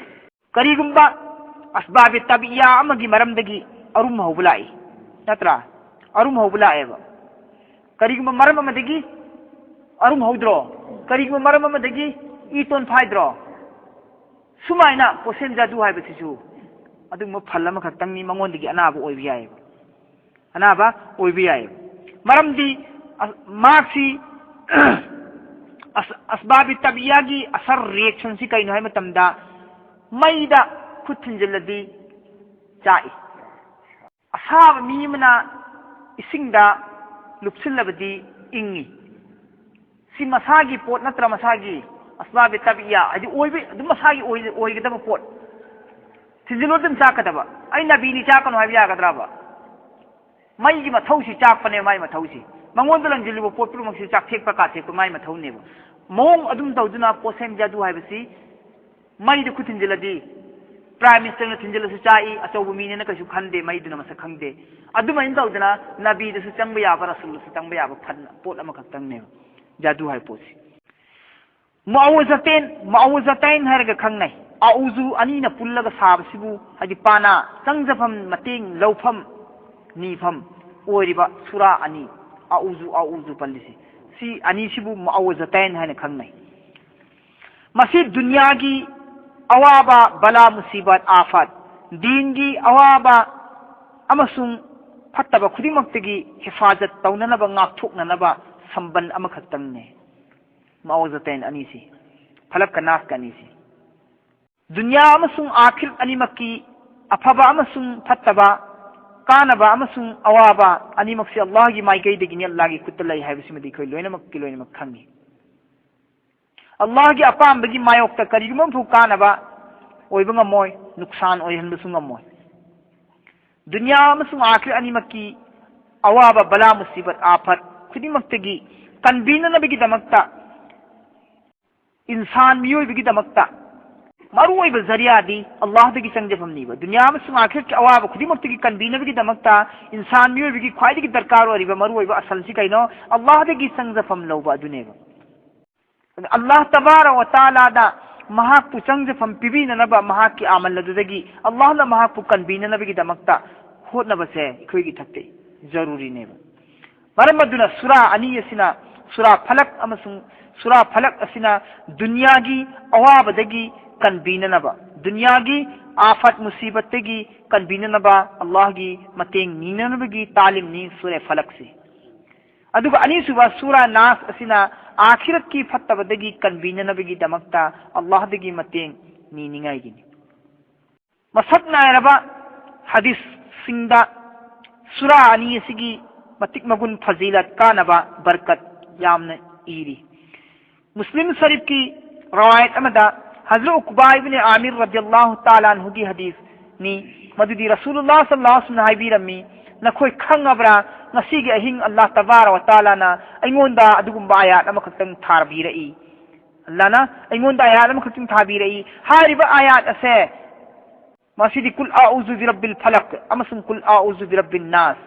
ꯀꯔꯤꯒꯨꯝꯕ ꯑꯁꯕꯥꯕꯦ ꯇꯕꯤꯌꯥ ꯑꯃꯒꯤ ꯃꯔꯝꯗꯒꯤ ꯑꯔꯨꯝ ꯍꯧꯕ ꯂꯥꯛꯏ, ꯅꯠꯇ꯭ꯔꯥ? ꯑꯔꯨꯝ ꯍꯧꯕ ꯂꯥꯛꯑꯦꯕ꯫ ꯀꯔꯤꯒꯨꯝꯕ ꯃꯔꯝ ꯑꯃꯗꯒꯤ ꯑꯔꯨꯝ ꯍꯧꯗ꯭ꯔꯣ? ꯀꯔꯤꯒꯨꯝꯕ ꯃꯔꯝ ꯑꯃꯗꯒꯤ ꯏ ꯇꯣꯟ ꯐꯥꯏꯗ꯭ꯔꯣ? ꯁꯨꯃꯥꯏꯅ ꯄꯣꯁꯦꯝ ꯖꯥꯗꯨ ꯍꯥꯏꯕꯁꯤꯁꯨ ꯑꯗꯨꯒꯨꯝꯕ ꯐꯜ ꯑꯃꯈꯛꯇꯪꯅꯤ, ꯃꯉꯣꯟꯗꯒꯤ ꯑꯅꯥꯕ ꯑꯣꯏꯕ ꯌꯥꯏꯑꯕ꯫ ꯑꯅꯥꯕ ꯑꯣꯏꯕ ꯌꯥꯏꯑꯕ꯫ ꯃꯔꯝꯗꯤ ꯑ-, ꯃꯍꯥꯛꯁꯤ ꯑꯁ-, ꯑꯁꯕꯥꯕꯤ ꯇꯕꯤꯌꯥꯒꯤ ꯑꯁꯔ, ꯔꯤꯌꯦꯛꯁꯟꯁꯤ ꯀꯩꯅꯣ ꯍꯥꯏꯕ ꯃꯇꯝꯗ, ꯃꯩꯗ ꯈꯨꯠ ꯊꯤꯟꯖꯤꯜꯂꯗꯤ ꯆꯥꯛꯏ꯫ ꯑꯁꯥꯕ ꯃꯤ ꯑꯃꯅ ꯏꯁꯤꯡꯗ ꯂꯨꯞꯁꯤꯜꯂꯕꯗꯤ ꯏꯪꯉꯤ꯫ ꯁꯤ ꯃꯁꯥꯒꯤ ꯄꯣꯠ ꯅꯠꯇ꯭ꯔꯥ? ꯃꯁꯥꯒꯤ ꯑꯁꯕꯥꯕꯤ ꯇꯕꯤꯌꯥ, ꯍꯥꯏꯗꯤ ꯑꯣꯏꯕ, ꯑꯗꯨꯝ ꯃꯁꯥꯒꯤ ꯑꯣꯏ-, ꯑꯣꯏꯒꯗꯕ ꯄꯣꯠ꯫ ꯊꯤꯟꯖꯤꯜꯂꯣ ꯑꯗꯨꯝ ꯆꯥꯛꯀꯗꯕ꯫ ꯑꯩ ꯅꯕꯤꯅꯤ ꯆꯥꯛꯀꯅꯨ ꯍꯥꯏꯕ ꯌꯥꯒꯗ꯭ꯔꯕ? ꯃꯩꯒꯤ ꯃꯊꯧꯁꯤ ꯆꯥꯛꯄꯅꯦ, ꯃꯥꯏ ꯃꯊꯧꯁꯤ꯫ ꯃꯉꯣꯟꯗ ꯂꯪꯁꯤꯜꯂꯨꯕ ꯄꯣꯠ ꯄꯨꯝꯅꯃꯛꯁꯤ ꯆꯥꯛꯊꯦꯛꯄ ꯀꯥꯊꯦꯛꯄ ꯃꯥꯏ ꯃꯊꯧꯅꯦꯕ꯫ ꯃꯑꯣꯡ ꯑꯗꯨꯝ ꯇꯧꯗꯨꯅ ꯄꯣꯠꯁꯦꯝ ꯖꯥꯗꯨ ꯍꯥꯏꯕꯁꯤ ꯃꯩꯗ ꯈꯨꯠ ꯊꯤꯟꯖꯤꯜꯂꯗꯤ, ꯄ꯭ꯔꯥꯏꯝ ꯃꯤꯅꯤꯁꯇꯔꯅ ꯊꯤꯟꯖꯤꯜꯂꯁꯨ ꯆꯥꯛꯏ, ꯑꯆꯧꯕ ꯃꯤꯅꯦꯅ ꯀꯩꯁꯨ ꯈꯟꯗꯦ, ꯃꯩꯗꯨꯅ ꯃꯁꯛ ꯈꯪꯗꯦ꯫ ꯑꯗꯨꯃꯥꯏꯅ ꯇꯧꯗꯅ ꯅꯕꯤꯗꯁꯨ ꯆꯪꯕ ꯌꯥꯕ, ꯔꯁꯨꯜꯗꯁꯨ ꯆꯪꯕ ꯌꯥꯕ ꯐꯟ-, ꯄꯣꯠ ꯑꯃꯈꯛꯇꯪꯅꯦꯕ ꯖꯥꯗꯨ ꯍꯥꯏꯕ ꯄꯣꯠꯁꯤ꯫ ꯃꯨꯑꯥꯋꯤꯖꯇꯩꯟ, ꯃꯨꯑꯥꯋꯤꯖꯇꯩꯟ ꯍꯥꯏꯔꯒ ꯈꯪꯅꯩ꯫ ꯑꯎꯖꯨ ꯑꯅꯤꯅ ꯄꯨꯜꯂꯒ ꯁꯥꯕꯁꯤꯕꯨ, ꯍꯥꯏꯗꯤ ꯄꯥꯅꯥ, ꯆꯪꯖꯐꯝ, ꯃꯇꯦꯡ ꯂꯧꯐꯝ, ꯅꯤꯐꯝ ꯑꯣꯏꯔꯤꯕ ꯁꯨꯔꯥ ꯑꯅꯤ, ꯑꯎꯖꯨ, ꯑꯎꯖꯨ ꯄꯜꯂꯤꯁꯤ, ꯁꯤ ꯑꯅꯤꯁꯤꯕꯨ ꯃꯨꯑꯥꯋꯤꯖꯇꯩꯟ ꯍꯥꯏꯅ ꯈꯪꯅꯩ꯫ ꯃꯁꯤ ꯗꯨꯅꯤꯌꯥꯒꯤ ꯑꯋꯥꯕ, ꯕꯂꯥ, ꯃꯨꯁꯤꯕꯠ, ꯑꯥꯐꯠ, ꯗꯤꯟꯒꯤ ꯑꯋꯥꯕ ꯑꯃꯁꯨꯡ ꯐꯠꯇꯕ ꯈꯨꯗꯤꯡꯃꯛꯇꯒꯤ ꯍꯤꯐꯥꯖꯠ ꯇꯧꯅꯅꯕ, ꯉꯥꯛꯊꯣꯛꯅꯅꯕ ꯁꯝꯕꯟ ꯑꯃꯈꯛꯇꯪꯅꯦ꯫ ꯃꯨꯑꯥꯋꯤꯖꯇꯩꯟ ꯑꯅꯤꯁꯤ, ꯐꯂꯛꯀ ꯅꯥꯁꯀ ꯑꯅꯤꯁꯤ꯫ ꯗꯨꯅꯤꯌꯥ ꯑꯃꯁꯨꯡ ꯑꯥꯈꯤꯔ ꯑꯅꯤꯃꯛꯀꯤ ꯑꯐꯕ ꯑꯃꯁꯨꯡ ꯐꯠꯇꯕ, ꯀꯥꯟꯅꯕ ꯑꯃꯁꯨꯡ ꯑꯋꯥꯕ ꯑꯅꯤꯃꯛꯁꯤ ꯑꯜꯂꯥꯍꯒꯤ ꯃꯥꯏꯀꯩꯗꯒꯤꯅꯤ, ꯑꯜꯂꯥꯍꯒꯤ ꯈꯨꯠꯇ ꯂꯩ ꯍꯥꯏꯕꯁꯤꯃꯗꯤ ꯑꯩꯈꯣꯏ ꯂꯣꯏꯅꯃꯛꯀꯤ ꯂꯣꯏꯅꯃꯛ ꯈꯪꯉꯤ꯫ ꯑꯜꯂꯥꯍꯒꯤ ꯑꯄꯥꯝꯕꯒꯤ ꯃꯥꯌꯣꯛꯇ ꯀꯔꯤꯒꯨꯝꯕ ꯑꯃꯐꯥꯎ ꯀꯥꯟꯅꯕ ꯑꯣꯏꯕ ꯉꯝꯃꯣꯏ, ꯅꯨꯛꯁꯥꯟ ꯑꯣꯏꯍꯟꯕꯁꯨ ꯉꯝꯃꯣꯏ꯫ ꯗꯨꯅꯤꯌꯥ ꯑꯃꯁꯨꯡ ꯑꯥꯈꯤꯔ ꯑꯅꯤꯃꯛꯀꯤ ꯑꯋꯥꯕ, ꯕꯂꯥ, ꯃꯨꯁꯤꯕꯠ, ꯑꯥꯐꯠ ꯈꯨꯗꯤꯡꯃꯛꯇꯒꯤ ꯀꯟꯕꯤꯅꯅꯕꯒꯤꯗꯃꯛꯇ, ꯏꯟꯁꯥꯟ ꯃꯤꯑꯣꯏꯕꯒꯤꯗꯃꯛꯇ ꯃꯔꯨꯑꯣꯏꯕ ꯖꯔꯤꯌꯥꯗꯤ ꯑꯜꯂꯥꯍꯗꯒꯤ ꯆꯪꯖꯐꯝꯅꯤꯕ꯫ ꯗꯨꯅꯤꯌꯥ ꯑꯃꯁꯨꯡ ꯑꯥꯈꯤꯔꯠꯀꯤ ꯑꯋꯥꯕ ꯈꯨꯗꯤꯡꯃꯛꯇꯒꯤ ꯀꯟꯕꯤꯅꯕꯒꯤꯗꯃꯛꯇ ꯏꯟꯁꯥꯟ ꯃꯤꯑꯣꯏꯕꯒꯤ ꯈ꯭ꯋꯥꯏꯗꯒꯤ ꯗꯔꯀꯥꯔ ꯑꯣꯏꯔꯤꯕ ꯃꯔꯨꯑꯣꯏꯕ ꯑꯁꯜꯁꯤ ꯀꯩꯅꯣ? ꯑꯜꯂꯥꯍꯗꯒꯤ ꯆꯪꯖꯐꯝ ꯂꯧꯕ ꯑꯗꯨꯅꯦꯕ꯫ ꯑꯜꯂꯥꯍ ꯇꯕꯥꯔꯛ ꯋ ꯇꯥꯂꯥꯗ ꯃꯍꯥꯛꯄꯨ ꯆꯪꯖꯐꯝ ꯄꯤꯕꯤꯅꯅꯕ, ꯃꯍꯥꯛꯀꯤ ꯑꯃꯜ ꯑꯗꯨꯗꯒꯤ ꯑꯜꯂꯥꯍꯅ ꯃꯍꯥꯛꯄꯨ ꯀꯟꯕꯤꯅꯅꯕꯒꯤꯗꯃꯛꯇ ꯍꯣꯠꯅꯕꯁꯦ ꯑꯩꯈꯣꯏꯒꯤ ꯊꯛꯇ ꯖꯔꯨꯔꯤꯅꯦꯕ꯫ ꯃꯔꯝ ꯑꯗꯨꯅ ꯁꯨꯔꯥ ꯑꯅꯤ ꯑꯁꯤꯅ, ꯁꯨꯔꯥ ꯐꯂꯛ ꯑꯃꯁꯨꯡ ꯁꯨꯔꯥ ꯐꯂꯛ ꯑꯁꯤꯅ ꯗꯨꯅꯤꯌꯥꯒꯤ ꯑꯋꯥꯕꯗꯒꯤ ꯀꯟꯕꯤꯅꯅꯕ, ꯗꯨꯅꯤꯌꯥꯒꯤ ꯑꯥꯐꯠ ꯃꯨꯁꯤꯕꯠꯇꯒꯤ ꯀꯟꯕꯤꯅꯅꯕ ꯑꯜꯂꯥꯍꯒꯤ ꯃꯇꯦꯡ ꯅꯤꯅꯅꯕꯒꯤ ꯇꯥꯂꯤꯝꯅꯤ ꯁꯨꯔꯥ ꯐꯂꯛꯁꯤ꯫ ꯑꯗꯨꯒ ꯑꯅꯤꯁꯨꯕ ꯁꯨꯔꯥ ꯅꯥꯁ ꯑꯁꯤꯅ ꯑꯥꯈꯤꯔꯠꯀꯤ ꯐꯠꯇꯕꯗꯒꯤ ꯀꯟꯕꯤꯅꯅꯕꯒꯤꯗꯃꯛꯇ ꯑꯜꯂꯥꯍꯗꯒꯤ ꯃꯇꯦꯡ ꯅꯤꯅꯤꯡꯉꯥꯏꯒꯤꯅꯤ꯫ ꯃꯁꯛ ꯅꯥꯏꯔꯕ ꯍꯗꯤꯁꯁꯤꯡꯗ ꯁꯨꯔꯥ ꯑꯅꯤ ꯑꯁꯤꯒꯤ ꯃꯇꯤꯛ ꯃꯒꯨꯟ, ꯐꯖꯤꯂꯠ, ꯀꯥꯟꯅꯕ, ꯕꯔꯀꯠ ꯌꯥꯝꯅ ꯏꯔꯤ꯫ ꯃꯨꯁꯂꯤꯝ ꯁꯔꯤꯐꯀꯤ ꯔꯋꯥꯌꯠ ꯑꯃꯗ ꯍꯖꯔꯠ ꯎꯛꯕꯥ ꯏꯕꯅꯤ ꯑꯥꯃꯤꯔ ꯔꯗꯤꯌꯜꯂꯥꯍꯨ ꯇꯥꯂꯥ ꯑꯟꯍꯨꯒꯤ ꯍꯗꯤꯁꯅꯤ, ꯃꯗꯨꯗꯤ ꯔꯁꯨꯂꯨꯜꯂꯥꯍ ꯁꯜꯂꯜꯂꯥꯍꯨ ꯑꯂꯩꯍꯤ ꯋꯁꯜꯂꯝꯅ ꯍꯥꯏꯕꯤꯔꯝꯃꯤ, "ꯅꯈꯣꯏ ꯈꯪꯉꯕ꯭ꯔꯥ? ꯉꯁꯤꯒꯤ ꯑꯍꯤꯡ ꯑꯜꯂꯥꯍ ꯇꯕꯥꯔꯛ ꯋ ꯇꯥꯂꯥꯅ ꯑꯩꯉꯣꯟꯗ ꯑꯗꯨꯒꯨꯝꯕ ꯑꯥꯌꯥꯠ ꯑꯃꯈꯛꯇꯪ ꯊꯥꯕꯤꯔꯛꯏ꯫ ꯑꯜꯂꯥꯍꯅ ꯑꯩꯉꯣꯟꯗ ꯑꯥꯌꯥꯠ ꯑꯃꯈꯛꯇꯪ ꯊꯥꯕꯤꯔꯛꯏ꯫ ꯍꯥꯏꯔꯤꯕ ꯑꯥꯌꯥꯠ ꯑꯁꯦ, ꯃꯁꯤꯗꯤ ꯀꯨꯜ ꯑꯎꯖꯨ ꯕꯤꯔꯕꯤꯜ ꯐꯂꯛ ꯑꯃꯁꯨꯡ ꯀꯨꯜ ꯑꯎꯖꯨ ꯕꯤꯔꯕꯤꯟ ꯅꯥꯁ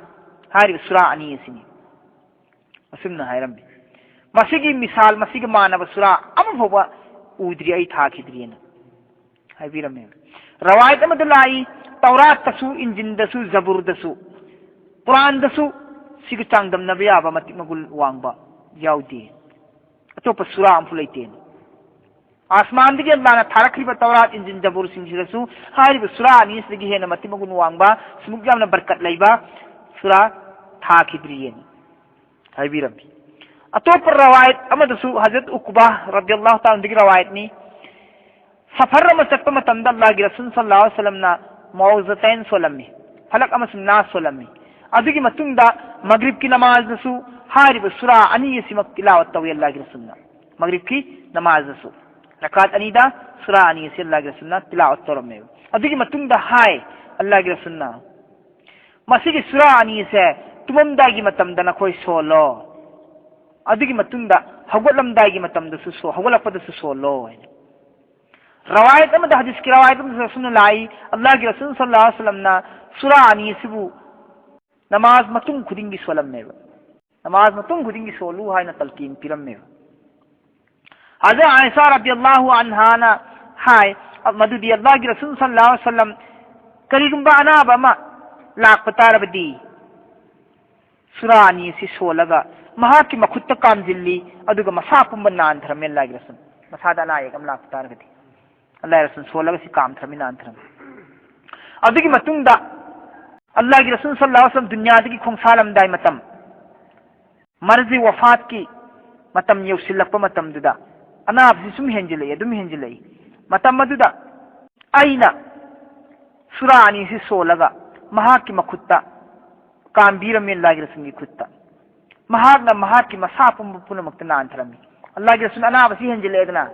ꯍꯥꯏꯔꯤꯕ ꯁꯨꯔꯥ ꯑꯅꯤ ꯑꯁꯤꯅꯤ" ꯑꯁꯨꯝꯅ ꯍꯥꯏꯔꯝꯃꯤ꯫ "ꯃꯁꯤꯒꯤ ꯃꯤꯁꯥꯜ, ꯃꯁꯤꯒ ꯃꯥꯟꯅꯕ ꯁꯨꯔꯥ ꯑꯃ ꯐꯥꯎꯕ ꯎꯗ꯭ꯔꯤ, ꯑꯩ ꯊꯥꯈꯤꯗ꯭ꯔꯤꯑꯅ" ꯍꯥꯏꯕꯤꯔꯝꯃꯦ꯫ ꯔꯋꯥꯌꯠ ꯑꯃꯗ ꯂꯥꯛꯏ, ꯇꯧꯔꯥꯠꯇꯁꯨ, ꯏꯟꯖꯤꯟꯗꯁꯨ, ꯖꯕꯨꯔꯗꯁꯨ, ꯀꯨꯔꯥꯟꯗꯁꯨ ꯁꯤꯒ ꯆꯥꯡꯗꯝꯅꯕ ꯌꯥꯕ ꯃꯇꯤꯛ ꯃꯒꯨꯟ ꯋꯥꯡꯕ ꯌꯥꯎꯗꯦ꯫ ꯑꯇꯣꯞꯄ ꯁꯨꯔꯥ ꯑꯃꯐꯥꯎ ꯂꯩꯇꯦꯅ꯫ ꯑꯥꯁꯃꯥꯟꯗꯒꯤ ꯑꯜꯂꯥꯍꯅ ꯊꯥꯔꯛꯈꯤꯕ ꯇꯧꯔꯥꯠ, ꯏꯟꯖꯤꯟ, ꯖꯕꯨꯔꯁꯤꯡꯁꯤꯗꯁꯨ ꯍꯥꯏꯔꯤꯕ ꯁꯨꯔꯥ ꯑꯅꯤ ꯑꯁꯤꯗꯒꯤ ꯍꯦꯟꯅ ꯃꯇꯤꯛ ꯃꯒꯨꯟ ꯋꯥꯡꯕ, ꯁꯤꯃꯨꯛ ꯌꯥꯝꯅ ꯕꯔꯀꯠ ꯂꯩꯕ ꯁꯨꯔꯥ ꯊꯥꯈꯤꯗ꯭ꯔꯤꯌꯦꯅ ꯍꯥꯏꯕꯤꯔꯝꯃꯤ꯫ ꯑꯇꯣꯞꯄ ꯔꯋꯥꯌꯠ ꯑꯃꯗꯁꯨ ꯍꯖꯔꯠ ꯎꯛꯕꯥ ꯔꯗꯤꯌꯜꯂꯥꯍꯨ ꯇꯥꯂꯥ ꯑꯟꯍꯨꯗꯒꯤ ꯔꯋꯥꯌꯠꯅꯤ, ꯁꯐꯔ ꯑꯃ ꯆꯠꯄ ꯃꯇꯝꯗ ꯑꯜꯂꯥꯍꯒꯤ ꯔꯁꯨꯜ ꯁꯜꯂꯜꯂꯥꯍꯨ ꯑꯂꯩꯍꯤ ꯋꯁꯜꯂꯝꯅ ꯃꯧꯏꯖꯇꯩꯟ ꯁꯣꯜꯂꯝꯃꯤ, ꯐꯂꯛ ꯑꯃꯁꯨꯡ ꯅꯥꯁ ꯁꯣꯜꯂꯝꯃꯤ꯫ ꯑꯗꯨꯒꯤ ꯃꯇꯨꯡꯗ ꯃꯒ꯭ꯔꯤꯕꯀꯤ ꯅꯃꯥꯖꯗꯁꯨ ꯍꯥꯏꯔꯤꯕ ꯁꯨꯔꯥ ꯑꯅꯤ ꯑꯁꯤꯃꯛ ꯇꯤꯂꯥꯋꯠ ꯇꯧꯏ ꯑꯜꯂꯥꯍꯒꯤ ꯔꯁꯨꯜꯅ꯫ ꯃꯒ꯭ꯔꯤꯕꯀꯤ ꯅꯃꯥꯖꯗꯁꯨ ꯔꯀꯥꯠ ꯑꯅꯤꯗ ꯁꯨꯔꯥ ꯑꯅꯤ ꯑꯁꯤ ꯑꯜꯂꯥꯍꯒꯤ ꯔꯁꯨꯜꯅ ꯇꯤꯂꯥꯋꯠ ꯇꯧꯔꯝꯃꯦꯕ꯫ ꯑꯗꯨꯒꯤ ꯃꯇꯨꯡꯗ ꯍꯥꯏ ꯑꯜꯂꯥꯍꯒꯤ ꯔꯁꯨꯜꯅ, "ꯃꯁꯤꯒꯤ ꯁꯨꯔꯥ ꯑꯅꯤ ꯑꯁꯦ ꯇꯨꯝꯃꯝꯗꯥꯏꯒꯤ ꯃꯇꯝꯗ ꯅꯈꯣꯏ ꯁꯣꯜꯂꯣ, ꯑꯗꯨꯒꯤ ꯃꯇꯨꯡꯗ ꯍꯧꯒꯠꯂꯝꯗꯥꯏꯒꯤ ꯃꯇꯝꯗꯁꯨ ꯁꯣ-, ꯍꯧꯒꯠꯂꯛꯄꯗꯁꯨ ꯁꯣꯜꯂꯣ" ꯍꯥꯏꯅ꯫ ꯔꯋꯥꯌꯠ ꯑꯃꯗ, ꯍꯗꯤꯁꯀꯤ ꯔꯋꯥꯌꯠ ꯑꯃꯗ ꯑꯁꯨꯝꯅ ꯂꯥꯛꯏ, ꯑꯜꯂꯥꯍꯒꯤ ꯔꯁꯨꯜ ꯁꯜꯂꯜꯂꯥꯍꯨ ꯑꯂꯩꯍꯤ ꯋꯁꯜꯂꯝꯅ ꯁꯨꯔꯥ ꯑꯅꯤ ꯑꯁꯤꯕꯨ ꯅꯃꯥꯖ ꯃꯇꯨꯡ ꯈꯨꯗꯤꯡꯒꯤ ꯁꯣꯜꯂꯝꯃꯦꯕ꯫ ꯅꯃꯥꯖ ꯃꯇꯨꯡ ꯈꯨꯗꯤꯡꯒꯤ ꯁꯣꯜꯂꯨ ꯍꯥꯏꯅ ꯇꯜꯀꯤꯟ ꯄꯤꯔꯝꯃꯦꯕ꯫ ꯍꯖꯔꯠ ꯑꯥꯏꯁꯥ ꯔꯗꯤꯌꯜꯂꯥꯍꯨ ꯑꯟꯍꯥꯅ ꯍꯥꯏ, ꯃꯗꯨꯗꯤ ꯑꯜꯂꯥꯍꯒꯤ ꯔꯁꯨꯜ ꯁꯜꯂꯜꯂꯥꯍꯨ ꯑꯂꯩꯍꯤ ꯋꯁꯜꯂꯝ ꯀꯔꯤꯒꯨꯝꯕ ꯑꯅꯥꯕ ꯑꯃ ꯂꯥꯛꯄ ꯇꯥꯔꯕꯗꯤ ꯁꯨꯔꯥ ꯑꯅꯤ ꯑꯁꯤ ꯁꯣꯜꯂꯒ ꯃꯍꯥꯛꯀꯤ ꯃꯈꯨꯠꯇ ꯀꯥꯝꯖꯤꯜꯂꯤ, ꯑꯗꯨꯒ ꯃꯁꯥ ꯄꯨꯝꯕ ꯅꯥꯟꯊꯔꯝꯃꯤ꯫ ꯑꯜꯂꯥꯍꯒꯤ ꯔꯁꯨꯜ ꯃꯁꯥꯗ ꯑꯅꯥ ꯑꯌꯦꯛ ꯑꯃ ꯂꯥꯛꯄ ꯇꯥꯔꯒꯗꯤ ꯑꯜꯂꯥꯍꯒꯤ ꯔꯁꯨꯜ ꯁꯣꯜꯂꯒ ꯁꯤ ꯀꯥꯝꯊꯔꯝꯃꯤ, ꯅꯥꯟꯊꯔꯝꯃꯤ꯫ ꯑꯗꯨꯒꯤ ꯃꯇꯨꯡꯗ ꯑꯜꯂꯥꯍꯒꯤ ꯔꯁꯨꯜ ꯁꯜꯂꯜꯂꯥꯍꯨ ꯑꯂꯩꯍꯤ ꯋꯁꯜꯂꯝ ꯗꯨꯅꯤꯌꯥꯗꯒꯤ ꯈꯣꯡꯁꯥꯜꯂꯝꯗꯥꯏ ꯃꯇꯝ, ꯃꯔꯖꯤ ꯋꯐꯥꯠꯀꯤ ꯃꯇꯝ ꯌꯧꯁꯤꯜꯂꯛꯄ ꯃꯇꯝꯗꯨꯗ ꯑꯅꯥꯕꯁꯤ ꯁꯨꯝ ꯍꯦꯟꯖꯤꯜꯂꯛꯏ, ꯑꯗꯨꯝ ꯍꯦꯟꯖꯤꯜꯂꯛꯏ꯫ ꯃꯇꯝ ꯑꯗꯨꯗ ꯑꯩꯅ ꯁꯨꯔꯥ ꯑꯅꯤꯁꯤ ꯁꯣꯜꯂꯒ ꯃꯍꯥꯛꯀꯤ ꯃꯈꯨꯠꯇ ꯀꯥꯝꯕꯤꯔꯝꯃꯤ, ꯑꯜꯂꯥꯍꯒꯤ ꯔꯁꯨꯜꯒꯤ ꯈꯨꯠꯇ꯫ ꯃꯍꯥꯛꯅ ꯃꯍꯥꯛꯀꯤ ꯃꯁꯥ ꯄꯨꯝꯕ ꯄꯨꯝꯅꯃꯛꯇ ꯅꯥꯟꯊꯔꯝꯃꯤ꯫ ꯑꯜꯂꯥꯍꯒꯤ ꯔꯁꯨꯜ ꯑꯅꯥꯕꯁꯤ ꯍꯦꯟꯖꯤꯜꯂꯛꯑꯦꯗꯅ,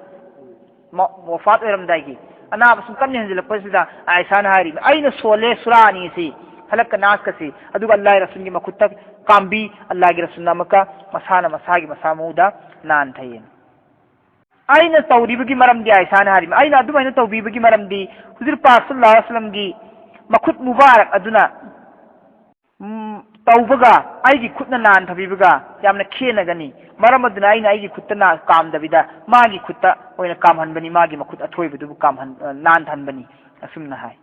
ꯃ-, ꯋꯐꯥꯠ ꯑꯣꯏꯔꯝꯗꯥꯏꯒꯤ ꯑꯅꯥꯕ ꯁꯨꯝ ꯀꯟꯅ ꯍꯦꯟꯖꯤꯜꯂꯛꯄꯁꯤꯗ ꯑꯥꯏꯁꯥꯅ ꯍꯥꯏꯔꯤꯕ, "ꯑꯩꯅ ꯁꯣꯜꯂꯦ ꯁꯨꯔꯥ ꯑꯅꯤꯁꯤ, ꯐꯂꯛꯀ ꯅꯥꯁꯀꯁꯤ, ꯑꯗꯨꯒ ꯑꯜꯂꯥꯍꯒꯤ ꯔꯁꯨꯜꯒꯤ ꯃꯈꯨꯠꯇ ꯀꯥꯝꯕꯤ, ꯑꯜꯂꯥꯍꯒꯤ ꯔꯁꯨꯜꯅ ꯑꯃꯨꯛꯀ ꯃꯁꯥꯅ ꯃꯁꯥꯒꯤ ꯃꯁꯥ ꯃꯎꯗ ꯅꯥꯟꯊꯩꯌꯦ꯫ ꯑꯩꯅ ꯇꯧꯔꯤꯕꯒꯤ ꯃꯔꯝꯗꯤ," ꯑꯥꯏꯁꯥꯅ ꯍꯥꯏꯔꯤꯕ, "ꯑꯩꯅ ꯑꯗꯨꯃꯥꯏꯅ ꯇꯧꯕꯤꯕꯒꯤ ꯃꯔꯝꯗꯤ ꯍꯨꯖꯨꯔ ꯄꯥꯛ ꯁꯜꯂꯜꯂꯥꯍꯨ ꯑꯂꯩꯍꯤ ꯋꯁꯜꯂꯝꯒꯤ ꯃꯈꯨꯠ ꯃꯨꯕꯥꯔꯛ ꯑꯗꯨꯅ, ꯎꯝ, ꯇꯧꯕꯒ ꯑꯩꯒꯤ ꯈꯨꯠꯅ ꯅꯥꯟꯊꯕꯤꯕꯒ ꯌꯥꯝꯅ ꯈꯦꯠꯅꯒꯅꯤ꯫ ꯃꯔꯝ ꯑꯗꯨꯅ ꯑꯩꯅ ꯑꯩꯒꯤ ꯈꯨꯠꯇ ꯅꯥ-, ꯀꯥꯝꯗꯕꯤꯗ ꯃꯥꯒꯤ ꯈꯨꯠꯇ ꯑꯣꯏꯅ ꯀꯥꯝꯍꯟꯕꯅꯤ, ꯃꯥꯒꯤ ꯃꯈꯨꯠ ꯑꯊꯣꯏꯕꯗꯨꯕꯨ ꯀꯥꯝꯍꯟ-, ꯑ, ꯅꯥꯟꯊꯍꯟꯕꯅꯤ," ꯑꯁꯨꯝꯅ ꯍꯥꯏ꯫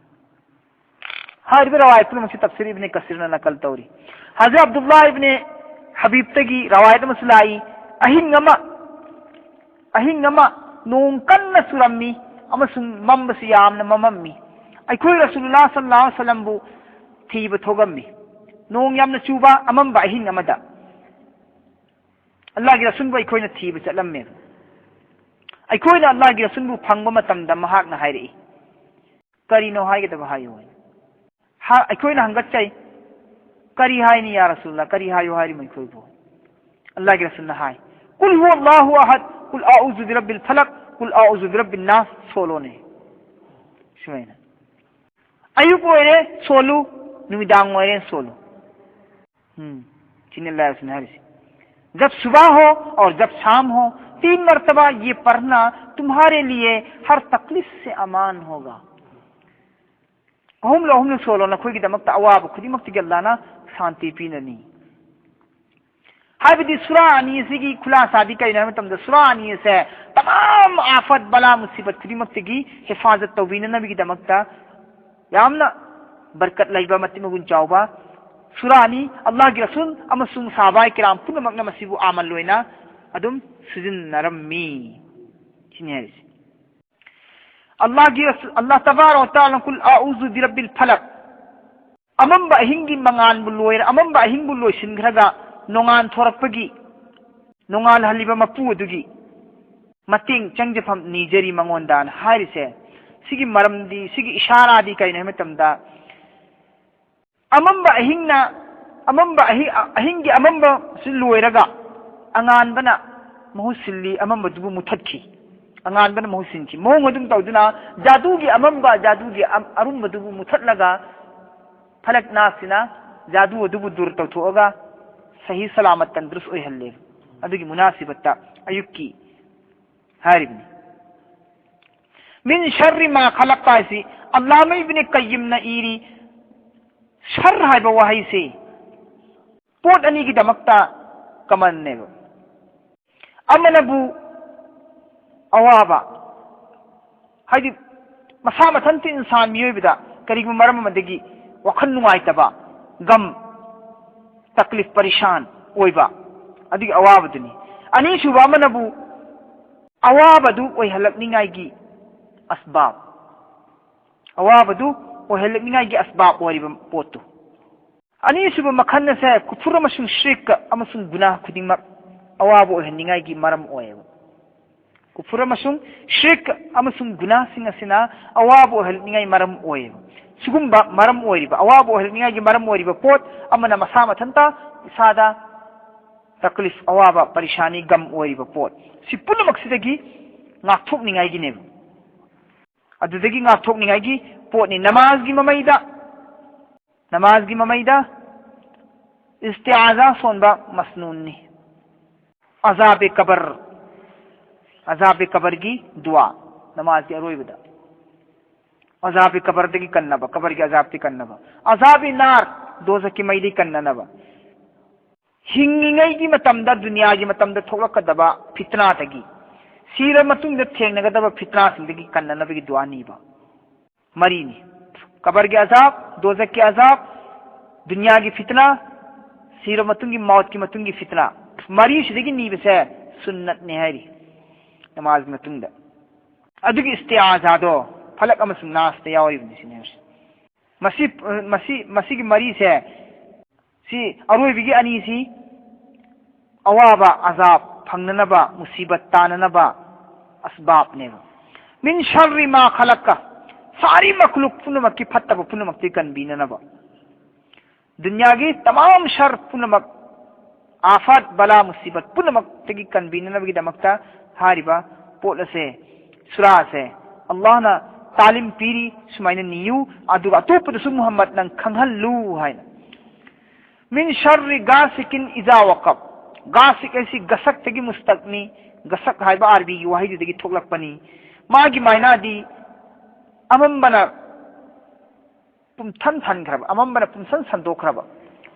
ꯍꯥꯏꯔꯤꯕ ꯔꯋꯥꯌꯠ ꯄꯨꯝꯅꯃꯛꯁꯤ ꯇꯐꯁꯤꯔ ꯏꯕꯅꯦ ꯀꯁꯤꯔꯅ ꯅꯀꯜ ꯇꯧꯔꯤ꯫ ꯍꯖꯔꯠ ꯑꯕꯗꯨꯜꯂꯥꯍ ꯏꯕꯅꯦ ꯍꯕꯤꯕꯇꯒꯤ ꯔꯋꯥꯌꯠ ꯑꯃꯁꯨ ꯂꯥꯛꯏ, ꯑꯍꯤꯡ ꯑꯃ, ꯑꯍꯤꯡ ꯑꯃ ꯅꯣꯡ ꯀꯟꯅ ꯆꯨꯔꯝꯃꯤ ꯑꯃꯁꯨꯡ ꯃꯝꯕꯁꯨ ꯌꯥꯝꯅ ꯃꯝꯃꯝꯃꯤ꯫ ꯑꯩꯈꯣꯏ ꯔꯁꯨꯂꯨꯜꯂꯥꯍ ꯁꯜꯂꯜꯂꯥꯍꯨ ꯑꯂꯩꯍꯤ ꯋꯁꯜꯂꯝꯕꯨ ꯊꯤꯕ ꯊꯣꯛꯑꯝꯃꯤ꯫ ꯅꯣꯡ ꯌꯥꯝꯅ ꯆꯨꯕ ꯑꯃꯝꯕ ꯑꯍꯤꯡ ꯑꯃꯗ ꯑꯜꯂꯥꯍꯒꯤ ꯔꯁꯨꯜꯕꯨ ꯑꯩꯈꯣꯏꯅ ꯊꯤꯕ ꯆꯠꯂꯝꯃꯦꯕ꯫ ꯑꯩꯈꯣꯏꯅ ꯑꯜꯂꯥꯍꯒꯤ ꯔꯁꯨꯜꯕꯨ ꯐꯪꯕ ꯃꯇꯝꯗ ꯃꯍꯥꯛꯅ ꯍꯥꯏꯔꯛꯏ, "ꯀꯔꯤꯅꯣ ꯍꯥꯏꯒꯗꯕ ꯍꯥꯏꯌꯨ" ꯍꯥꯏꯅ꯫ ꯍꯥ-, ꯑꯩꯈꯣꯏꯅ ꯍꯪꯒꯠꯆꯩ, "ꯀꯔꯤ ꯍꯥꯏꯅꯤ ꯌꯥ ꯔꯁꯨꯜꯂꯥꯍ, ꯀꯔꯤ ꯍꯥꯏꯌꯨ ꯍꯥꯏꯔꯤꯃꯣ ꯑꯩꯈꯣꯏꯕꯨ?" ꯑꯜꯂꯥꯍꯒꯤ ꯔꯁꯨꯜꯅ ꯍꯥꯏ, "ꯀꯨꯜ ꯍꯨꯋꯜꯂꯥꯍꯨ ꯑꯍꯗ, ꯀꯨꯜ ꯑꯎꯖꯨ ꯕꯤꯔꯕꯤꯜ ꯐꯂꯛ, ꯀꯨꯜ ꯑꯎꯖꯨ ꯕꯤꯔꯕꯤꯟ ꯅꯥꯁ" ꯁꯣꯜꯂꯣꯅꯦ꯫ ꯁꯨꯃꯥꯏꯅ꯫ ꯑꯌꯨꯛ ꯑꯣꯏꯔꯦ ꯁꯣꯜꯂꯨ, ꯅꯨꯃꯤꯗꯥꯡ ꯑꯣꯏꯔꯦ ꯁꯣꯜꯂꯨ꯫ ꯎꯝ, ꯁꯤꯅꯤ ꯑꯜꯂꯥꯍꯒꯤ ꯔꯁꯨꯜꯅ ꯍꯥꯏꯔꯤꯁꯤ꯫ "जब सुबह हो और जब शाम हो, तीन मर्तबा ये पढ़ना तुम्हारे लिए हर तकलीफ से अमान होगा." ꯑꯍꯨꯝꯂꯛ ꯑꯍꯨꯝꯂꯛ ꯁꯣꯜꯂꯣ, ꯅꯈꯣꯏꯒꯤꯗꯃꯛꯇ ꯑꯋꯥꯕ ꯈꯨꯗꯤꯡꯃꯛꯇꯒꯤ ꯑꯜꯂꯥꯍꯅ ꯁꯥꯟꯇꯤ ꯄꯤꯅꯅꯤ꯫ ꯍꯥꯏꯕꯗꯤ ꯁꯨꯔꯥ ꯑꯅꯤ ꯑꯁꯤꯒꯤ ꯈꯨꯂꯥꯁꯥꯗꯤ ꯀꯩꯅꯣ ꯍꯥꯏꯕ ꯃꯇꯝꯗ, ꯁꯨꯔꯥ ꯑꯅꯤ ꯑꯁꯦ ꯇꯃꯥꯝ ꯑꯥꯐꯠ, ꯕꯂꯥ, ꯃꯨꯁꯤꯕꯠ ꯈꯨꯗꯤꯡꯃꯛꯇꯒꯤ ꯍꯤꯐꯥꯖꯠ ꯇꯧꯕꯤꯅꯅꯕꯒꯤꯗꯃꯛꯇ ꯌꯥꯝꯅ ꯕꯔꯀꯠ ꯂꯩꯕ, ꯃꯇꯤꯛ ꯃꯒꯨꯟ ꯆꯥꯎꯕ ꯁꯨꯔꯥꯅꯤ꯫ ꯑꯜꯂꯥꯍꯒꯤ ꯔꯁꯨꯜ ꯑꯃꯁꯨꯡ ꯁꯍꯥꯕꯥꯏ ꯀꯤꯔꯥꯝ ꯄꯨꯝꯅꯃꯛꯅ ꯃꯁꯤꯕꯨ ꯑꯃꯜ ꯑꯣꯏꯅ ꯑꯗꯨꯝ ꯁꯤꯖꯤꯟꯅꯔꯝꯃꯤ꯫ ꯁꯤꯅꯤ ꯍꯥꯏꯔꯤꯁꯦ꯫ ꯑꯜꯂꯥꯍꯒꯤ ꯔꯁꯨ-, ꯑꯜꯂꯥꯍ ꯇꯕꯥꯔꯛ ꯋ ꯇꯥꯂꯥꯅ "ꯀꯨꯜ ꯑꯎꯖꯨ ꯕꯤꯔꯕꯤꯜ ꯐꯂꯛ", ꯑꯃꯝꯕ ꯑꯍꯤꯡꯒꯤ ꯃꯉꯥꯟꯕꯨ ꯂꯣꯏꯔ-, ꯑꯃꯝꯕ ꯑꯍꯤꯡꯕꯨ ꯂꯣꯏꯁꯤꯟꯈ꯭ꯔꯒ ꯅꯣꯡꯉꯥꯟ ꯊꯣꯔꯛꯄꯒꯤ, ꯅꯣꯡꯉꯥꯜꯍꯜꯂꯤꯕ ꯃꯄꯨ ꯑꯗꯨꯒꯤ ꯃꯇꯦꯡ ꯆꯪꯖꯐꯝ ꯅꯤꯖꯔꯤ ꯃꯉꯣꯟꯗꯅ ꯍꯥꯏꯔꯤꯁꯦ, ꯁꯤꯒꯤ ꯃꯔꯝꯗꯤ, ꯁꯤꯒꯤ ꯏꯁꯥꯔꯥꯗꯤ ꯀꯔꯤꯅꯣ ꯍꯥꯏꯕ ꯃꯇꯝꯗ, ꯑꯃꯝꯕ ꯑꯍꯤꯡꯅ, ꯑꯃꯝꯕ ꯑꯍꯤ-, ꯑꯍꯤꯡꯒꯤ ꯑꯃꯝꯕꯁꯤ ꯂꯣꯏꯔꯒ ꯑꯉꯥꯟꯕꯅ ꯃꯍꯨꯠ ꯁꯤꯜꯂꯤ, ꯑꯃꯝꯕꯗꯨꯕꯨ ꯃꯨꯊꯠꯈꯤ, ꯑꯉꯥꯟꯕꯅ ꯃꯍꯨꯠ ꯁꯤꯟꯈꯤ꯫ ꯃꯑꯣꯡ ꯑꯗꯨꯝ ꯇꯧꯗꯨꯅ ꯖꯥꯗꯨꯒꯤ ꯑꯃꯝꯕ, ꯖꯥꯗꯨꯒꯤ ꯑꯝ-, ꯑꯔꯨꯝꯕꯗꯨꯕꯨ ꯃꯨꯊꯠꯂꯒ ꯐꯂꯛ ꯅꯥꯁꯁꯤꯅ ꯖꯥꯗꯨ ꯑꯗꯨꯕꯨ ꯗꯨꯔ ꯇꯧꯊꯣꯛꯑꯒ ꯁꯍꯤ ꯁꯂꯥꯃꯠ ꯇꯟꯗ꯭ꯔꯨꯁ ꯑꯣꯏꯍꯜꯂꯦ꯫ ꯑꯗꯨꯒꯤ ꯃꯨꯅꯥꯁꯤꯕꯠꯇ ꯑꯌꯨꯛꯀꯤ ꯍꯥꯏꯔꯤꯕꯅꯤ꯫ "ꯃꯤꯟ ꯁꯔ꯭ꯔꯤ ꯃꯥ ꯈꯂꯛ" ꯍꯥꯏꯁꯤ ꯑꯜꯂꯥꯃ ꯏꯕꯅꯤ ꯀꯌꯤꯝꯅ ꯏꯔꯤ, ꯁꯔ ꯍꯥꯏꯕ ꯋꯥꯍꯩꯁꯤ ꯄꯣꯠ ꯑꯅꯤꯒꯤꯗꯃꯛꯇ ꯀꯃꯟꯅꯦꯕ꯫ ꯑꯃꯅꯕꯨ ꯑꯋꯥꯕ, ꯍꯥꯏꯗꯤ ꯃꯁꯥ ꯃꯊꯟꯇ ꯏꯟꯁꯥꯟ ꯃꯤꯑꯣꯏꯕꯗ ꯀꯔꯤꯒꯨꯝꯕ ꯃꯔꯝ ꯑꯃꯗꯒꯤ ꯋꯥꯈꯜ ꯅꯨꯡꯉꯥꯏꯇꯕ, ꯒꯝ, ꯇꯛꯂꯤꯐ, ꯄꯔꯤꯁꯥꯟ ꯑꯣꯏꯕ, ꯑꯗꯨꯒꯤ ꯑꯋꯥꯕꯗꯨꯅꯤ꯫ ꯑꯅꯤꯁꯨꯕ ꯑꯃꯅꯕꯨ ꯑꯋꯥꯕꯗꯨ ꯑꯣꯏꯍꯜꯂꯛꯅꯤꯡꯉꯥꯏꯒꯤ ꯑꯁꯕꯥꯕ, ꯑꯋꯥꯕꯗꯨ ꯑꯣꯏꯍꯜꯂꯛꯅꯤꯡꯉꯥꯏꯒꯤ ꯑꯁꯕꯥꯕ ꯑꯣꯏꯔꯤꯕ ꯄꯣꯠꯇꯨ꯫ ꯑꯅꯤꯁꯨꯕ ꯃꯈꯜ ꯑꯁꯦ ꯀꯨꯐꯨꯔ ꯑꯃꯁꯨꯡ ꯁ꯭ꯔꯤꯛ ꯑꯃꯁꯨꯡ ꯒꯨꯅꯥ ꯈꯨꯗꯤꯡꯃꯛ ꯑꯋꯥꯕ ꯑꯣꯏꯍꯟꯅꯤꯡꯉꯥꯏꯒꯤ ꯃꯔꯝ ꯑꯣꯏꯌꯦꯕ꯫ ꯀꯨꯐꯨꯔ ꯑꯃꯁꯨꯡ ꯁ꯭ꯔꯤꯛ ꯑꯃꯁꯨꯡ ꯒꯨꯅꯥꯁꯤꯡ ꯑꯁꯤꯅ ꯑꯋꯥꯕ ꯑꯣꯏꯍꯜꯂꯛꯅꯤꯡꯉꯥꯏ ꯃꯔꯝ ꯑꯣꯏꯌꯦꯕ꯫ ꯁꯤꯒꯨꯝꯕ ꯃꯔꯝ ꯑꯣꯏꯔꯤꯕ, ꯑꯋꯥꯕ ꯑꯣꯏꯍꯜꯂꯛꯅꯤꯡꯉꯥꯏꯒꯤ ꯃꯔꯝ ꯑꯣꯏꯔꯤꯕ ꯄꯣꯠ ꯑꯃꯅ ꯃꯁꯥ ꯃꯊꯟꯇ ꯏꯁꯥꯗ ꯇꯛꯂꯤꯐ, ꯑꯋꯥꯕ, ꯄꯔꯤꯁꯥꯅꯤ, ꯒꯝ ꯑꯣꯏꯔꯤꯕ ꯄꯣꯠ, ꯁꯤ ꯄꯨꯝꯅꯃꯛꯁꯤꯗꯒꯤ ꯉꯥꯛꯊꯣꯛꯅꯤꯡꯉꯥꯏꯒꯤꯅꯦꯕ꯫ ꯑꯗꯨꯗꯒꯤ ꯉꯥꯛꯊꯣꯛꯅꯤꯡꯉꯥꯏꯒꯤ ꯄꯣꯠꯅꯤ꯫ ꯅꯃꯥꯖꯒꯤ ꯃꯃꯩꯗ, ꯅꯃꯥꯖꯒꯤ ꯃꯃꯩꯗ ꯏꯁꯇꯤꯑꯥꯖꯥ ꯁꯣꯟꯕ ꯃꯁꯅꯨꯟꯅꯤ꯫ ꯑꯖꯥꯕꯦ ꯀꯕꯔ, ꯑꯖꯥꯕꯦ ꯀꯕꯔꯒꯤ ꯗꯨꯋꯥ, ꯅꯃꯥꯖꯒꯤ ꯑꯔꯣꯏꯕꯗ꯫ ꯑꯖꯥꯕꯦ ꯀꯕꯔꯗꯒꯤ ꯀꯟꯅꯕ, ꯀꯕꯔꯒꯤ ꯑꯖꯥꯕꯇꯤ ꯀꯟꯅꯕ꯫ ꯑꯖꯥꯕꯦ ꯅꯥꯔ, ꯗꯣꯖꯈꯀꯤ ꯃꯩꯗꯒꯤ ꯀꯟꯅꯅꯕ꯫ ꯍꯤꯡꯉꯤꯉꯩꯒꯤ ꯃꯇꯝꯗ, ꯗꯨꯅꯤꯌꯥꯒꯤ ꯃꯇꯝꯗ ꯊꯣꯛꯂꯛꯀꯗꯕ ꯐꯤꯇꯅꯥꯗꯒꯤ, ꯁꯤꯔ ꯃꯇꯨꯡꯗ ꯊꯦꯡꯅꯒꯗꯕ ꯐꯤꯇꯅꯥꯁꯤꯡꯗꯒꯤ ꯀꯟꯅꯅꯕꯒꯤ ꯗꯨꯋꯥ ꯅꯤꯕ꯫ ꯃꯔꯤꯅꯤ꯫ ꯀꯕꯔꯒꯤ ꯑꯖꯥꯕ, ꯗꯣꯖꯈꯀꯤ ꯑꯖꯥꯕ, ꯗꯨꯅꯤꯌꯥꯒꯤ ꯐꯤꯇꯅꯥ, ꯁꯤꯔ ꯃꯇꯨꯡꯒꯤ, ꯃꯧꯠꯀꯤ ꯃꯇꯨꯡꯒꯤ ꯐꯤꯇꯅꯥ꯫ ꯃꯔꯤꯁꯤꯗꯒꯤ ꯅꯤꯕꯁꯦ ꯁꯨꯟꯅꯠꯅꯤ ꯍꯥꯏꯔꯤ ꯅꯃꯥꯖꯒꯤ ꯃꯇꯨꯡꯗ꯫ ꯑꯗꯨꯒꯤ ꯏꯁꯇꯤꯑꯥꯖꯥꯗꯣ ꯐꯂꯛ ꯑꯃꯁꯨꯡ ꯅꯥꯁꯇ ꯌꯥꯎꯔꯤꯕꯅꯤ ꯁꯤꯅꯦ ꯍꯥꯏꯔꯤꯁꯦ꯫ ꯃꯁꯤ, ꯃꯁꯤ, ꯃꯁꯤꯒꯤ ꯃꯔꯤꯁꯦ, ꯁꯤ ꯑꯔꯣꯏꯕꯒꯤ ꯑꯅꯤꯁꯤ ꯑꯋꯥꯕ, ꯑꯖꯥꯕ ꯐꯪꯅꯅꯕ, ꯃꯨꯁꯤꯕꯠ ꯇꯥꯅꯅꯕ ꯑꯁꯕꯥꯕꯅꯦꯕ꯫ ꯃꯤꯟ ꯁꯔ꯭ꯔꯤ ꯃꯥ ꯈꯂꯛꯀ, ꯁꯥꯔꯤ ꯃꯈꯂꯨꯛ ꯄꯨꯝꯅꯃꯛꯀꯤ ꯐꯠꯇꯕ ꯄꯨꯝꯅꯃꯛꯇꯤ ꯀꯟꯕꯤꯅꯅꯕ꯫ ꯗꯨꯅꯤꯌꯥꯒꯤ ꯇꯃꯥꯝ ꯁꯔ ꯄꯨꯝꯅꯃꯛ, ꯑꯥꯐꯥꯠ, ꯕꯂꯥ, ꯃꯨꯁꯤꯕꯠ ꯄꯨꯝꯅꯃꯛꯇꯒꯤ ꯀꯟꯕꯤꯅꯅꯕꯒꯤꯗꯃꯛꯇ ꯍꯥꯏꯔꯤꯕ ꯄꯣꯠ ꯑꯁꯦ, ꯁꯨꯔꯥ ꯑꯁꯦ, ꯑꯜꯂꯥꯍꯅ ꯇꯥꯂꯤꯝ ꯄꯤꯔꯤ, ꯁꯨꯃꯥꯏꯅ ꯅꯤꯌꯨ, ꯑꯗꯨꯒ ꯑꯇꯣꯞꯄꯗꯁꯨ ꯃꯨꯍꯝꯃꯗ ꯅꯪ ꯈꯪꯍꯜꯂꯨ ꯍꯥꯏꯅ꯫ ꯃꯤꯟ ꯁꯔ꯭ꯔꯤ ꯒꯥꯁꯤꯀꯤꯟ ꯏꯖꯥ ꯋꯥꯀꯕ꯫ ꯒꯥꯁꯤꯛ ꯍꯥꯏꯁꯤ ꯒꯁꯛꯇꯒꯤ ꯃꯨꯁꯇꯛꯅꯤ, ꯒꯁꯛ ꯍꯥꯏꯕ ꯑꯥꯔꯕꯤꯒꯤ ꯋꯥꯍꯩꯗꯨꯗꯒꯤ ꯊꯣꯛꯂꯛꯄꯅꯤ꯫ ꯃꯥꯒꯤ ꯃꯥꯏꯅꯥꯗꯤ ꯑꯃꯝꯕꯅ ꯄꯨꯝꯊꯟ ꯊꯟꯈ꯭ꯔꯕ, ꯑꯃꯝꯕꯅ ꯄꯨꯝꯁꯟ ꯁꯟꯗꯣꯛꯈ꯭ꯔꯕ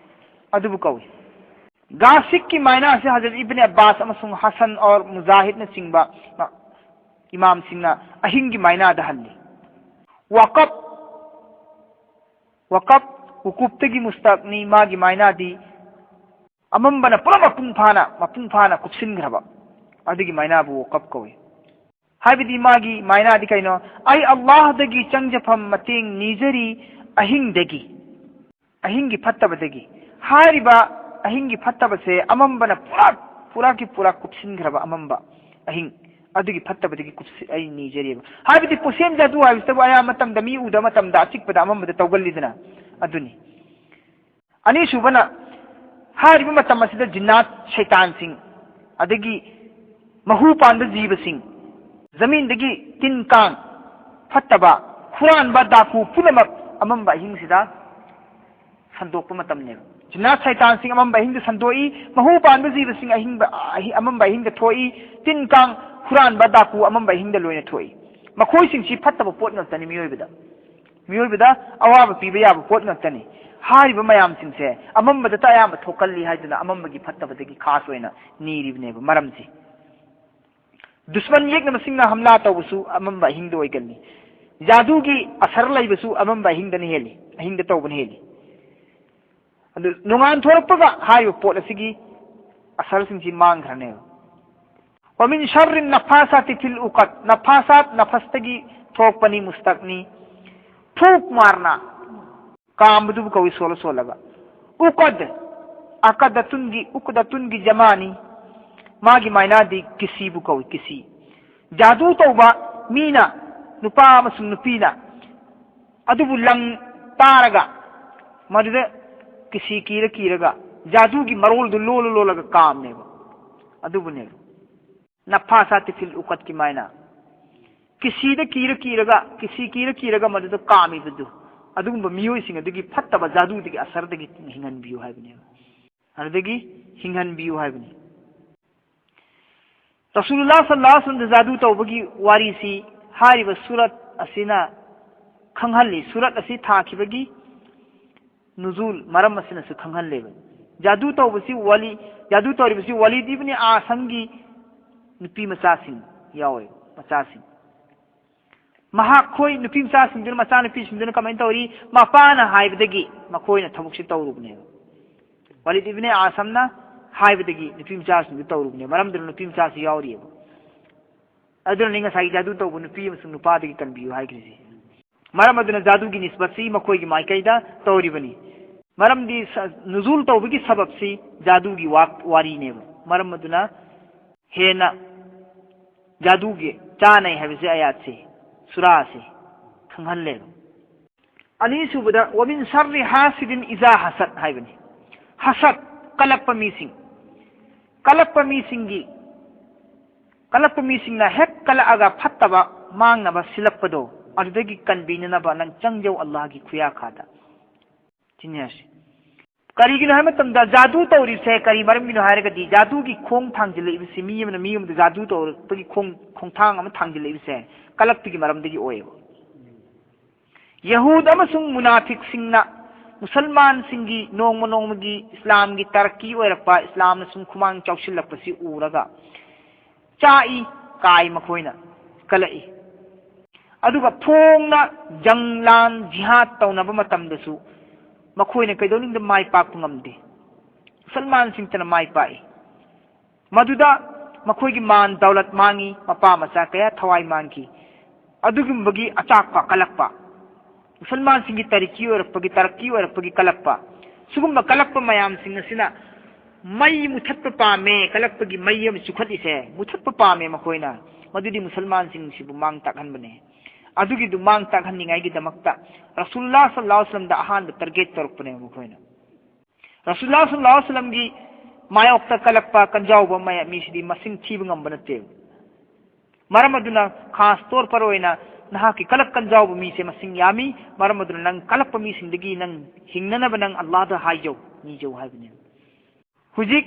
ꯑꯗꯨꯕꯨ ꯀꯧꯏ꯫ ꯒꯥꯁꯤꯛꯀꯤ ꯃꯥꯏꯅꯥꯁꯤ ꯍꯖꯔꯠ ꯏꯕꯅꯦ ꯑꯕꯥꯁ ꯑꯃꯁꯨꯡ ꯍꯁꯟ ꯑꯣꯔ ꯃꯨꯖꯥꯍꯤꯗꯅꯆꯤꯡꯕ ꯏꯃꯥꯝꯁꯤꯡꯅ ꯑꯍꯤꯡꯒꯤ ꯃꯥꯏꯅꯥꯗ ꯍꯜꯂꯤ꯫ ꯋꯥꯀꯞ, ꯋꯥꯀꯞ, ꯋꯨꯀꯨꯞꯇꯒꯤ ꯃꯨꯁꯇꯥꯛꯅꯤ, ꯃꯥꯒꯤ ꯃꯥꯏꯅꯥꯗꯤ ꯑꯃꯝꯕꯅ ꯄꯨꯂꯞ ꯃꯄꯨꯡ ꯐꯥꯅ, ꯃꯄꯨꯡ ꯐꯥꯅ ꯀꯨꯞꯁꯤꯟꯈ꯭ꯔꯕ ꯑꯗꯨꯒꯤ ꯃꯥꯏꯅꯥꯕꯨ ꯋꯥꯀꯞ ꯀꯧꯏ꯫ ꯍꯥꯏꯕꯗꯤ ꯃꯥꯒꯤ ꯃꯥꯏꯅꯥꯗꯤ ꯀꯩꯅꯣ? ꯑꯩ ꯑꯜꯂꯥꯍꯗꯒꯤ ꯆꯪꯖꯐꯝ ꯃꯇꯦꯡ ꯅꯤꯖꯔꯤ ꯑꯍꯤꯡꯗꯒꯤ, ꯑꯍꯤꯡꯒꯤ ꯐꯠꯇꯕꯗꯒꯤ꯫ ꯍꯥꯏꯔꯤꯕ ꯑꯍꯤꯡꯒꯤ ꯐꯠꯇꯕꯁꯦ ꯑꯃꯝꯕꯅ ꯄꯨꯔꯥ, ꯄꯨꯔꯥꯒꯤ ꯄꯨꯔꯥ ꯀꯨꯞꯁꯤꯟꯈ꯭ꯔꯕ ꯑꯃꯝꯕ ꯑꯍꯤꯡ ꯑꯗꯨꯒꯤ ꯐꯠꯇꯕꯗꯒꯤ ꯀꯨꯞꯁꯤ-, ꯑꯩ ꯅꯤꯖꯔꯤꯕ꯫ ꯍꯥꯏꯕꯗꯤ ꯄꯣꯁꯦꯝ ꯖꯥꯗꯨ ꯍꯥꯏꯕꯁꯤꯇꯕꯨ ꯑꯌꯥꯝꯕ ꯃꯇꯝꯗ ꯃꯤ ꯎꯗꯕ ꯃꯇꯝꯗ ꯑꯆꯤꯛꯄꯗ ꯑꯃꯝꯕꯗ ꯇꯧꯒꯜꯂꯤꯗꯅ, ꯑꯗꯨꯅꯤ꯫ ꯑꯅꯤꯁꯨꯕꯅ, ꯍꯥꯏꯔꯤꯕ ꯃꯇꯝ ꯑꯁꯤꯗ ꯖꯤꯟꯅꯥꯠ ꯁꯩꯇꯥꯟꯁꯤꯡ, ꯑꯗꯒꯤ ꯃꯍꯨ ꯄꯥꯟꯕ ꯖꯤꯕꯁꯤꯡ, ꯖꯃꯤꯟꯗꯒꯤ ꯇꯤꯟ ꯀꯥꯡ, ꯐꯠꯇꯕ, ꯍꯨꯔꯥꯟꯕ, ꯗꯥꯀꯨ ꯄꯨꯝꯅꯃꯛ ꯑꯃꯝꯕ ꯑꯍꯤꯡꯁꯤꯗ ꯁꯟꯗꯣꯛꯄ ꯃꯇꯝꯅꯦꯕ꯫ ꯖꯤꯟꯅꯥꯠ ꯁꯩꯇꯥꯟꯁꯤꯡ ꯑꯃꯝꯕ ꯑꯍꯤꯡꯗ ꯁꯟꯗꯣꯛꯏ, ꯃꯍꯨ ꯄꯥꯟꯕ ꯖꯤꯕꯁꯤꯡ ꯑꯍꯤꯡꯕ, ꯑꯍꯤ-, ꯑꯃꯝꯕ ꯑꯍꯤꯡꯗ ꯊꯣꯛꯏ, ꯇꯤꯟ ꯀꯥꯡ, ꯍꯨꯔꯥꯟꯕ, ꯗꯥꯀꯨ ꯑꯃꯝꯕ ꯑꯍꯤꯡꯗ ꯂꯣꯏꯅ ꯊꯣꯛꯏ꯫ ꯃꯈꯣꯏꯁꯤꯡꯁꯤ ꯐꯠꯇꯕ ꯄꯣꯠ ꯉꯥꯛꯇꯅꯤ ꯃꯤꯑꯣꯏꯕꯗ꯫ ꯃꯤꯑꯣꯏꯕꯗ ꯑꯋꯥꯕ ꯄꯤꯕ ꯌꯥꯕ ꯄꯣꯠ ꯉꯥꯛꯇꯅꯤ꯫ ꯍꯥꯏꯔꯤꯕ ꯃꯌꯥꯝꯁꯤꯡꯁꯦ ꯑꯃꯝꯕꯗꯇ ꯑꯌꯥꯝꯕ ꯊꯣꯛꯀꯜꯂꯤ ꯍꯥꯏꯗꯨꯅ ꯑꯃꯝꯕꯒꯤ ꯐꯠꯇꯕꯗꯒꯤ ꯈꯥꯁ ꯑꯣꯏꯅ ꯅꯤꯔꯤꯕꯅꯦꯕ ꯃꯔꯝꯁꯤ꯫ ꯗꯨꯁꯃꯟ ꯌꯦꯛꯅꯕꯁꯤꯡꯅ ꯍꯝꯂꯥ ꯇꯧꯕꯁꯨ ꯑꯃꯝꯕ ꯑꯍꯤꯡꯗ ꯑꯣꯏꯒꯜꯂꯤ꯫ ꯖꯥꯗꯨꯒꯤ ꯑꯁꯔ ꯂꯩꯕꯁꯨ ꯑꯃꯝꯕ ꯑꯍꯤꯡꯗꯅ ꯍꯦꯜꯂꯤ, ꯑꯍꯤꯡꯗ ꯇꯧꯕꯅ ꯍꯦꯜꯂꯤ꯫ ꯑꯗꯨ ꯅꯣꯡꯉꯥꯟ ꯊꯣꯔꯛꯄꯒ ꯍꯥꯏꯔꯤꯕ ꯄꯣꯠ ꯑꯁꯤꯒꯤ ꯑꯁꯔꯁꯤꯡꯁꯤ ꯃꯥꯡꯈ꯭ꯔꯅꯦꯕ꯫ ومن شر النفاثات في العقد. ꯅꯐꯥꯁꯥꯠ, ꯅꯐꯁꯇꯒꯤ ꯊꯣꯛꯄꯅꯤ, ꯃꯨꯁꯇꯛꯅꯤ. ꯐꯨꯛ ꯃꯥꯔꯅ ꯀꯥꯝꯕꯗꯨꯕꯨ ꯀꯧꯏ, ꯁꯣꯜꯂ ꯁꯣꯜꯂꯒ. ꯎꯀꯗ, ꯑꯀꯗ ꯇꯨꯟꯒꯤ, ꯎꯀꯗ ꯇꯨꯟꯒꯤ ꯖꯃꯥꯅꯤ. ꯃꯥꯒꯤ ꯃꯥꯏꯅꯥꯗꯤ ꯀꯤꯁꯤꯕꯨ ꯀꯧꯏ, ꯀꯤꯁꯤ. ꯖꯥꯗꯨ ꯇꯧꯕ ꯃꯤꯅ, ꯅꯨꯄꯥ ꯑꯃꯁꯨꯡ ꯅꯨꯄꯤꯅ ꯑꯗꯨꯕꯨ ꯂꯪ ꯇꯥꯔꯒ, ꯃꯗꯨꯗ ꯀꯤꯁꯤ ꯀꯤꯔ ꯀꯤꯔꯒ, ꯖꯥꯗꯨꯒꯤ ꯃꯔꯣꯜꯗꯨ ꯂꯣꯜꯂ ꯂꯣꯜꯂꯒ ꯀꯥꯝꯅꯦꯕ. ꯑꯗꯨꯕꯨꯅꯦꯕ. ꯅꯐꯥꯁꯥꯇꯤ ꯐꯤꯜ ꯎꯀꯠꯀꯤ ꯃꯥꯏꯅ ꯀꯤꯁꯤꯗ ꯀꯤꯔ ꯀꯤꯔꯒ, ꯀꯤꯁꯤ ꯀꯤꯔ ꯀꯤꯔꯒ ꯃꯗꯨꯗ ꯀꯥꯝꯃꯤꯕꯗꯨ, ꯑꯗꯨꯒꯨꯝꯕ ꯃꯤꯑꯣꯏꯁꯤꯡ ꯑꯗꯨꯒꯤ ꯐꯠꯇꯕ ꯖꯥꯗꯨꯗꯒꯤ, ꯑꯁꯔꯗꯒꯤ ꯍꯤꯡꯍꯟꯕꯤꯌꯨ ꯍꯥꯏꯕꯅꯦꯕ. ꯑꯗꯨꯗꯒꯤ ꯍꯤꯡꯍꯟꯕꯤꯌꯨ ꯍꯥꯏꯕꯅꯤ. ꯔꯁꯨꯂꯨꯜꯂꯥꯍ ꯁꯜꯂꯜꯂꯥꯍꯨ ꯑꯂꯩꯍꯤ ꯋꯁꯜꯂꯝꯗ ꯖꯥꯗꯨ ꯇꯧꯕꯒꯤ ꯋꯥꯔꯤꯁꯤ ꯍꯥꯏꯔꯤꯕ ꯁꯨꯔꯠ ꯑꯁꯤꯅ ꯈꯪꯍꯜꯂꯤ꯫ ꯁꯨꯔꯠ ꯑꯁꯤ ꯊꯥꯈꯤꯕꯒꯤ ꯅꯨꯖꯨꯜ, ꯃꯔꯝ ꯑꯁꯤꯅꯁꯨ ꯈꯪꯍꯜꯂꯦꯕ꯫ ꯖꯥꯗꯨ ꯇꯧꯕꯁꯤ ꯋꯥꯂꯤ, ꯖꯥꯗꯨ ꯇꯧꯔꯤꯕꯁꯤ ꯋꯥꯂꯤꯗ ꯏꯕꯅꯤ ꯑꯥꯁꯝꯒꯤ ꯅꯨꯄꯤ ꯃꯆꯥꯁꯤꯡ ꯌꯥꯎꯋꯦ, ꯃꯆꯥꯁꯤꯡ꯫ ꯃꯍꯥꯛꯈꯣꯏ ꯅꯨꯄꯤ ꯃꯆꯥꯁꯤꯡꯗꯨꯅ, ꯃꯆꯥꯅꯨꯄꯤꯁꯤꯡꯗꯨꯅ ꯀꯃꯥꯏꯅ ꯇꯧꯔꯤ? ꯃꯄꯥꯅ ꯍꯥꯏꯕꯗꯒꯤ ꯃꯈꯣꯏꯅ ꯊꯕꯛꯁꯤ ꯇꯧꯔꯨꯕꯅꯦꯕ꯫ ꯋꯥꯂꯤꯗ ꯏꯕꯅꯤ ꯑꯥꯁꯝꯅ ꯍꯥꯏꯕꯗꯒꯤ ꯅꯨꯄꯤ ꯃꯆꯥꯁꯤꯡꯗꯨ ꯇꯧꯔꯨꯕꯅꯦꯕ꯫ ꯃꯔꯝꯗꯨꯅ ꯅꯨꯄꯤ ꯃꯆꯥꯁꯤ ꯌꯥꯎꯔꯤꯑꯕ꯫ ꯑꯗꯨꯅꯅꯤ ꯉꯁꯥꯏꯒꯤ ꯖꯥꯗꯨ ꯇꯧꯕ ꯅꯨꯄꯤ ꯑꯃꯁꯨꯡ ꯅꯨꯄꯥꯗꯒꯤ ꯀꯟꯕꯤꯌꯨ ꯍꯥꯏꯈ꯭ꯔꯤꯁꯦ꯫ ꯃꯔꯝ ꯑꯗꯨꯅ ꯖꯥꯗꯨꯒꯤ ꯅꯤꯁꯕꯠꯁꯤ ꯃꯈꯣꯏꯒꯤ ꯃꯥꯏꯀꯩꯗ ꯇꯧꯔꯤꯕꯅꯤ꯫ ꯃꯔꯝꯗꯤ ꯁ-, ꯅꯨꯖꯨꯜ ꯇꯧꯕꯒꯤ ꯁꯕꯕꯁꯤ ꯖꯥꯗꯨꯒꯤ ꯋꯥ-, ꯋꯥꯔꯤꯅꯦꯕ꯫ ꯃꯔꯝ ꯑꯗꯨꯅ ꯍꯦꯟꯅ ꯖꯥꯗꯨꯒꯤ ꯆꯥꯅꯩ ꯍꯥꯏꯕꯁꯤ ꯑꯌꯥꯠꯁꯤ, ꯁꯨꯔꯥꯁꯤ ꯈꯪꯍꯜꯂꯦꯕ꯫ ꯑꯅꯤꯁꯨꯕꯗ, "ꯋꯃꯤꯟ ꯁꯔ꯭ꯔꯤ ꯍꯥꯁꯤꯗꯤꯟ ꯏꯖꯥ ꯍꯁꯠ" ꯍꯥꯏꯕꯅꯤ꯫ ꯍꯁꯠ, ꯀꯜꯂꯛꯄ ꯃꯤꯁꯤꯡ꯫ ꯀꯜꯂꯛꯄ ꯃꯤꯁꯤꯡꯒꯤ, ꯀꯜꯂꯛꯄ ꯃꯤꯁꯤꯡꯅ ꯍꯦꯛ ꯀꯜꯂꯛꯑꯒ ꯐꯠꯇꯕ ꯃꯥꯡꯅꯕ ꯁꯤꯜꯂꯛꯄꯗꯣ, ꯑꯗꯨꯗꯒꯤ ꯀꯟꯕꯤꯅꯅꯕ ꯅꯪ ꯆꯪꯖꯧ ꯑꯜꯂꯥꯍꯒꯤ ꯈꯨꯌꯥꯈꯥꯗ꯫ ꯁꯤꯅꯤ ꯍꯥꯏꯁꯦ꯫ ꯀꯔꯤꯒꯤꯅꯣ ꯍꯥꯏꯕ ꯃꯇꯝꯗ, ꯖꯥꯗꯨ ꯇꯧꯔꯤꯕꯁꯦ ꯀꯔꯤ ꯃꯔꯝꯒꯤꯅꯣ ꯍꯥꯏꯔꯒꯗꯤ, ꯖꯥꯗꯨꯒꯤ ꯈꯣꯡ ꯊꯥꯡꯖꯤꯜꯂꯛꯏꯕꯁꯤ, ꯃꯤ ꯑꯃꯅ ꯃꯤ ꯑꯃꯗ ꯖꯥꯗꯨ ꯇꯧꯔꯛꯄꯒꯤ ꯈꯣꯡ-, ꯈꯣꯡꯊꯥꯡ ꯑꯃ ꯊꯥꯡꯖꯤꯜꯂꯛꯏꯕꯁꯦ ꯀꯂꯛꯇꯒꯤ ꯃꯔꯝꯗꯒꯤ ꯑꯣꯏꯌꯦꯕ꯫ ꯌꯍꯨꯗ ꯑꯃꯁꯨꯡ ꯃꯨꯅꯥꯐꯤꯛꯁꯤꯡꯅ ꯃꯨꯁꯜꯃꯥꯟꯁꯤꯡꯒꯤ ꯅꯣꯡꯃ ꯅꯣꯡꯃꯒꯤ ꯏꯁꯂꯥꯝꯒꯤ ꯇꯔꯛꯀꯤ ꯑꯣꯏꯔꯛꯄ, ꯏꯁꯂꯥꯝꯅ ꯁꯨꯝ ꯈꯨꯃꯥꯡ ꯆꯥꯎꯁꯤꯜꯂꯛꯄꯁꯤ ꯎꯔꯒ ꯆꯥꯛꯏ, ꯀꯥꯏ, ꯃꯈꯣꯏꯅ ꯀꯂꯛꯏ꯫ ꯑꯗꯨꯒ ꯐꯣꯡꯅ ꯖꯪ, ꯂꯥꯟ, ꯖꯤꯍꯥꯗ ꯇꯧꯅꯕ ꯃꯇꯝꯗꯁꯨ ꯃꯈꯣꯏꯅ ꯀꯩꯗꯧꯅꯨꯡꯗ ꯃꯥꯏ ꯄꯥꯛꯄ ꯉꯝꯗꯦ꯫ ꯃꯨꯁꯜꯃꯥꯟꯁꯤꯡꯇꯅ ꯃꯥꯏ ꯄꯥꯛꯏ꯫ ꯃꯗꯨꯗ ꯃꯈꯣꯏꯒꯤ ꯃꯥꯟ ꯗꯧꯂꯠ ꯃꯥꯡꯉꯤ, ꯃꯄꯥ ꯃꯆꯥ ꯀꯌꯥ ꯊꯋꯥꯏ ꯃꯥꯡꯈꯤ꯫ ꯑꯗꯨꯒꯨꯝꯕꯒꯤ ꯑꯆꯥꯛꯄ ꯀꯜꯂꯛꯄ, ꯃꯨꯁꯜꯃꯥꯟꯁꯤꯡꯒꯤ ꯇꯔꯛꯀꯤ ꯑꯣꯏꯔꯛꯄꯒꯤ, ꯇꯔꯛꯀꯤ ꯑꯣꯏꯔꯛꯄꯒꯤ ꯀꯜꯂꯛꯄ, ꯁꯤꯒꯨꯝꯕ ꯀꯜꯂꯛꯄ ꯃꯌꯥꯝꯁꯤꯡ ꯑꯁꯤꯅ ꯃꯩ ꯃꯨꯊꯠꯄ ꯄꯥꯝꯃꯦ, ꯀꯜꯂꯛꯄꯒꯤ ꯃꯩ ꯑꯃ ꯆꯨꯈꯠꯂꯤꯁꯦ ꯃꯨꯊꯠꯄ ꯄꯥꯝꯃꯦ ꯃꯈꯣꯏꯅ, ꯃꯗꯨꯗꯤ ꯃꯨꯁꯜꯃꯥꯟꯁꯤꯡꯁꯤꯕꯨ ꯃꯥꯡ ꯇꯥꯛꯍꯟꯕꯅꯦ꯫ ꯑꯗꯨꯒꯤꯗꯨ ꯃꯥꯡ ꯇꯥꯛꯍꯟꯅꯤꯡꯉꯥꯏꯒꯤꯗꯃꯛꯇ ꯔꯁꯨꯜꯂꯥ ꯁꯜꯂꯥꯍꯨ ꯑꯂꯩꯍꯤ ꯋꯁꯜꯂꯝꯗ ꯑꯍꯥꯟꯕ ꯇꯥꯔꯒꯦꯠ ꯇꯧꯔꯛꯄꯅꯦꯕ ꯃꯈꯣꯏꯅ꯫ ꯔꯁꯨꯜꯂꯥ ꯁꯜꯂꯥꯍꯨ ꯑꯂꯩꯍꯤ ꯋꯁꯜꯂꯝꯒꯤ ꯃꯥꯌꯣꯛꯇ ꯀꯜꯂꯛꯄ ꯀꯟꯖꯥꯎꯕ ꯃꯌꯥꯝ ꯃꯤꯁꯤꯗꯤ ꯃꯁꯤꯡ ꯊꯤꯕ ꯉꯝꯕ ꯅꯠꯇꯦꯕ꯫ ꯃꯔꯝ ꯑꯗꯨꯅ ꯈꯥꯁ ꯇꯧꯔ ꯄꯔ ꯑꯣꯏꯅ ꯅꯍꯥꯛꯀꯤ ꯀꯂꯛ ꯀꯟꯖꯥꯎꯕ ꯃꯤꯁꯦ ꯃꯁꯤꯡ ꯌꯥꯝꯃꯤ꯫ ꯃꯔꯝ ꯑꯗꯨꯅ ꯅꯪ ꯀꯂꯛꯄ ꯃꯤꯁꯤꯡꯗꯒꯤ ꯅꯪ ꯍꯤꯡꯅꯅꯕ ꯅꯪ ꯑꯜꯂꯥꯗ ꯍꯥꯏꯖꯧ, ꯅꯤꯖꯧ ꯍꯥꯏꯕꯅꯦꯕ꯫ ꯍꯧꯖꯤꯛ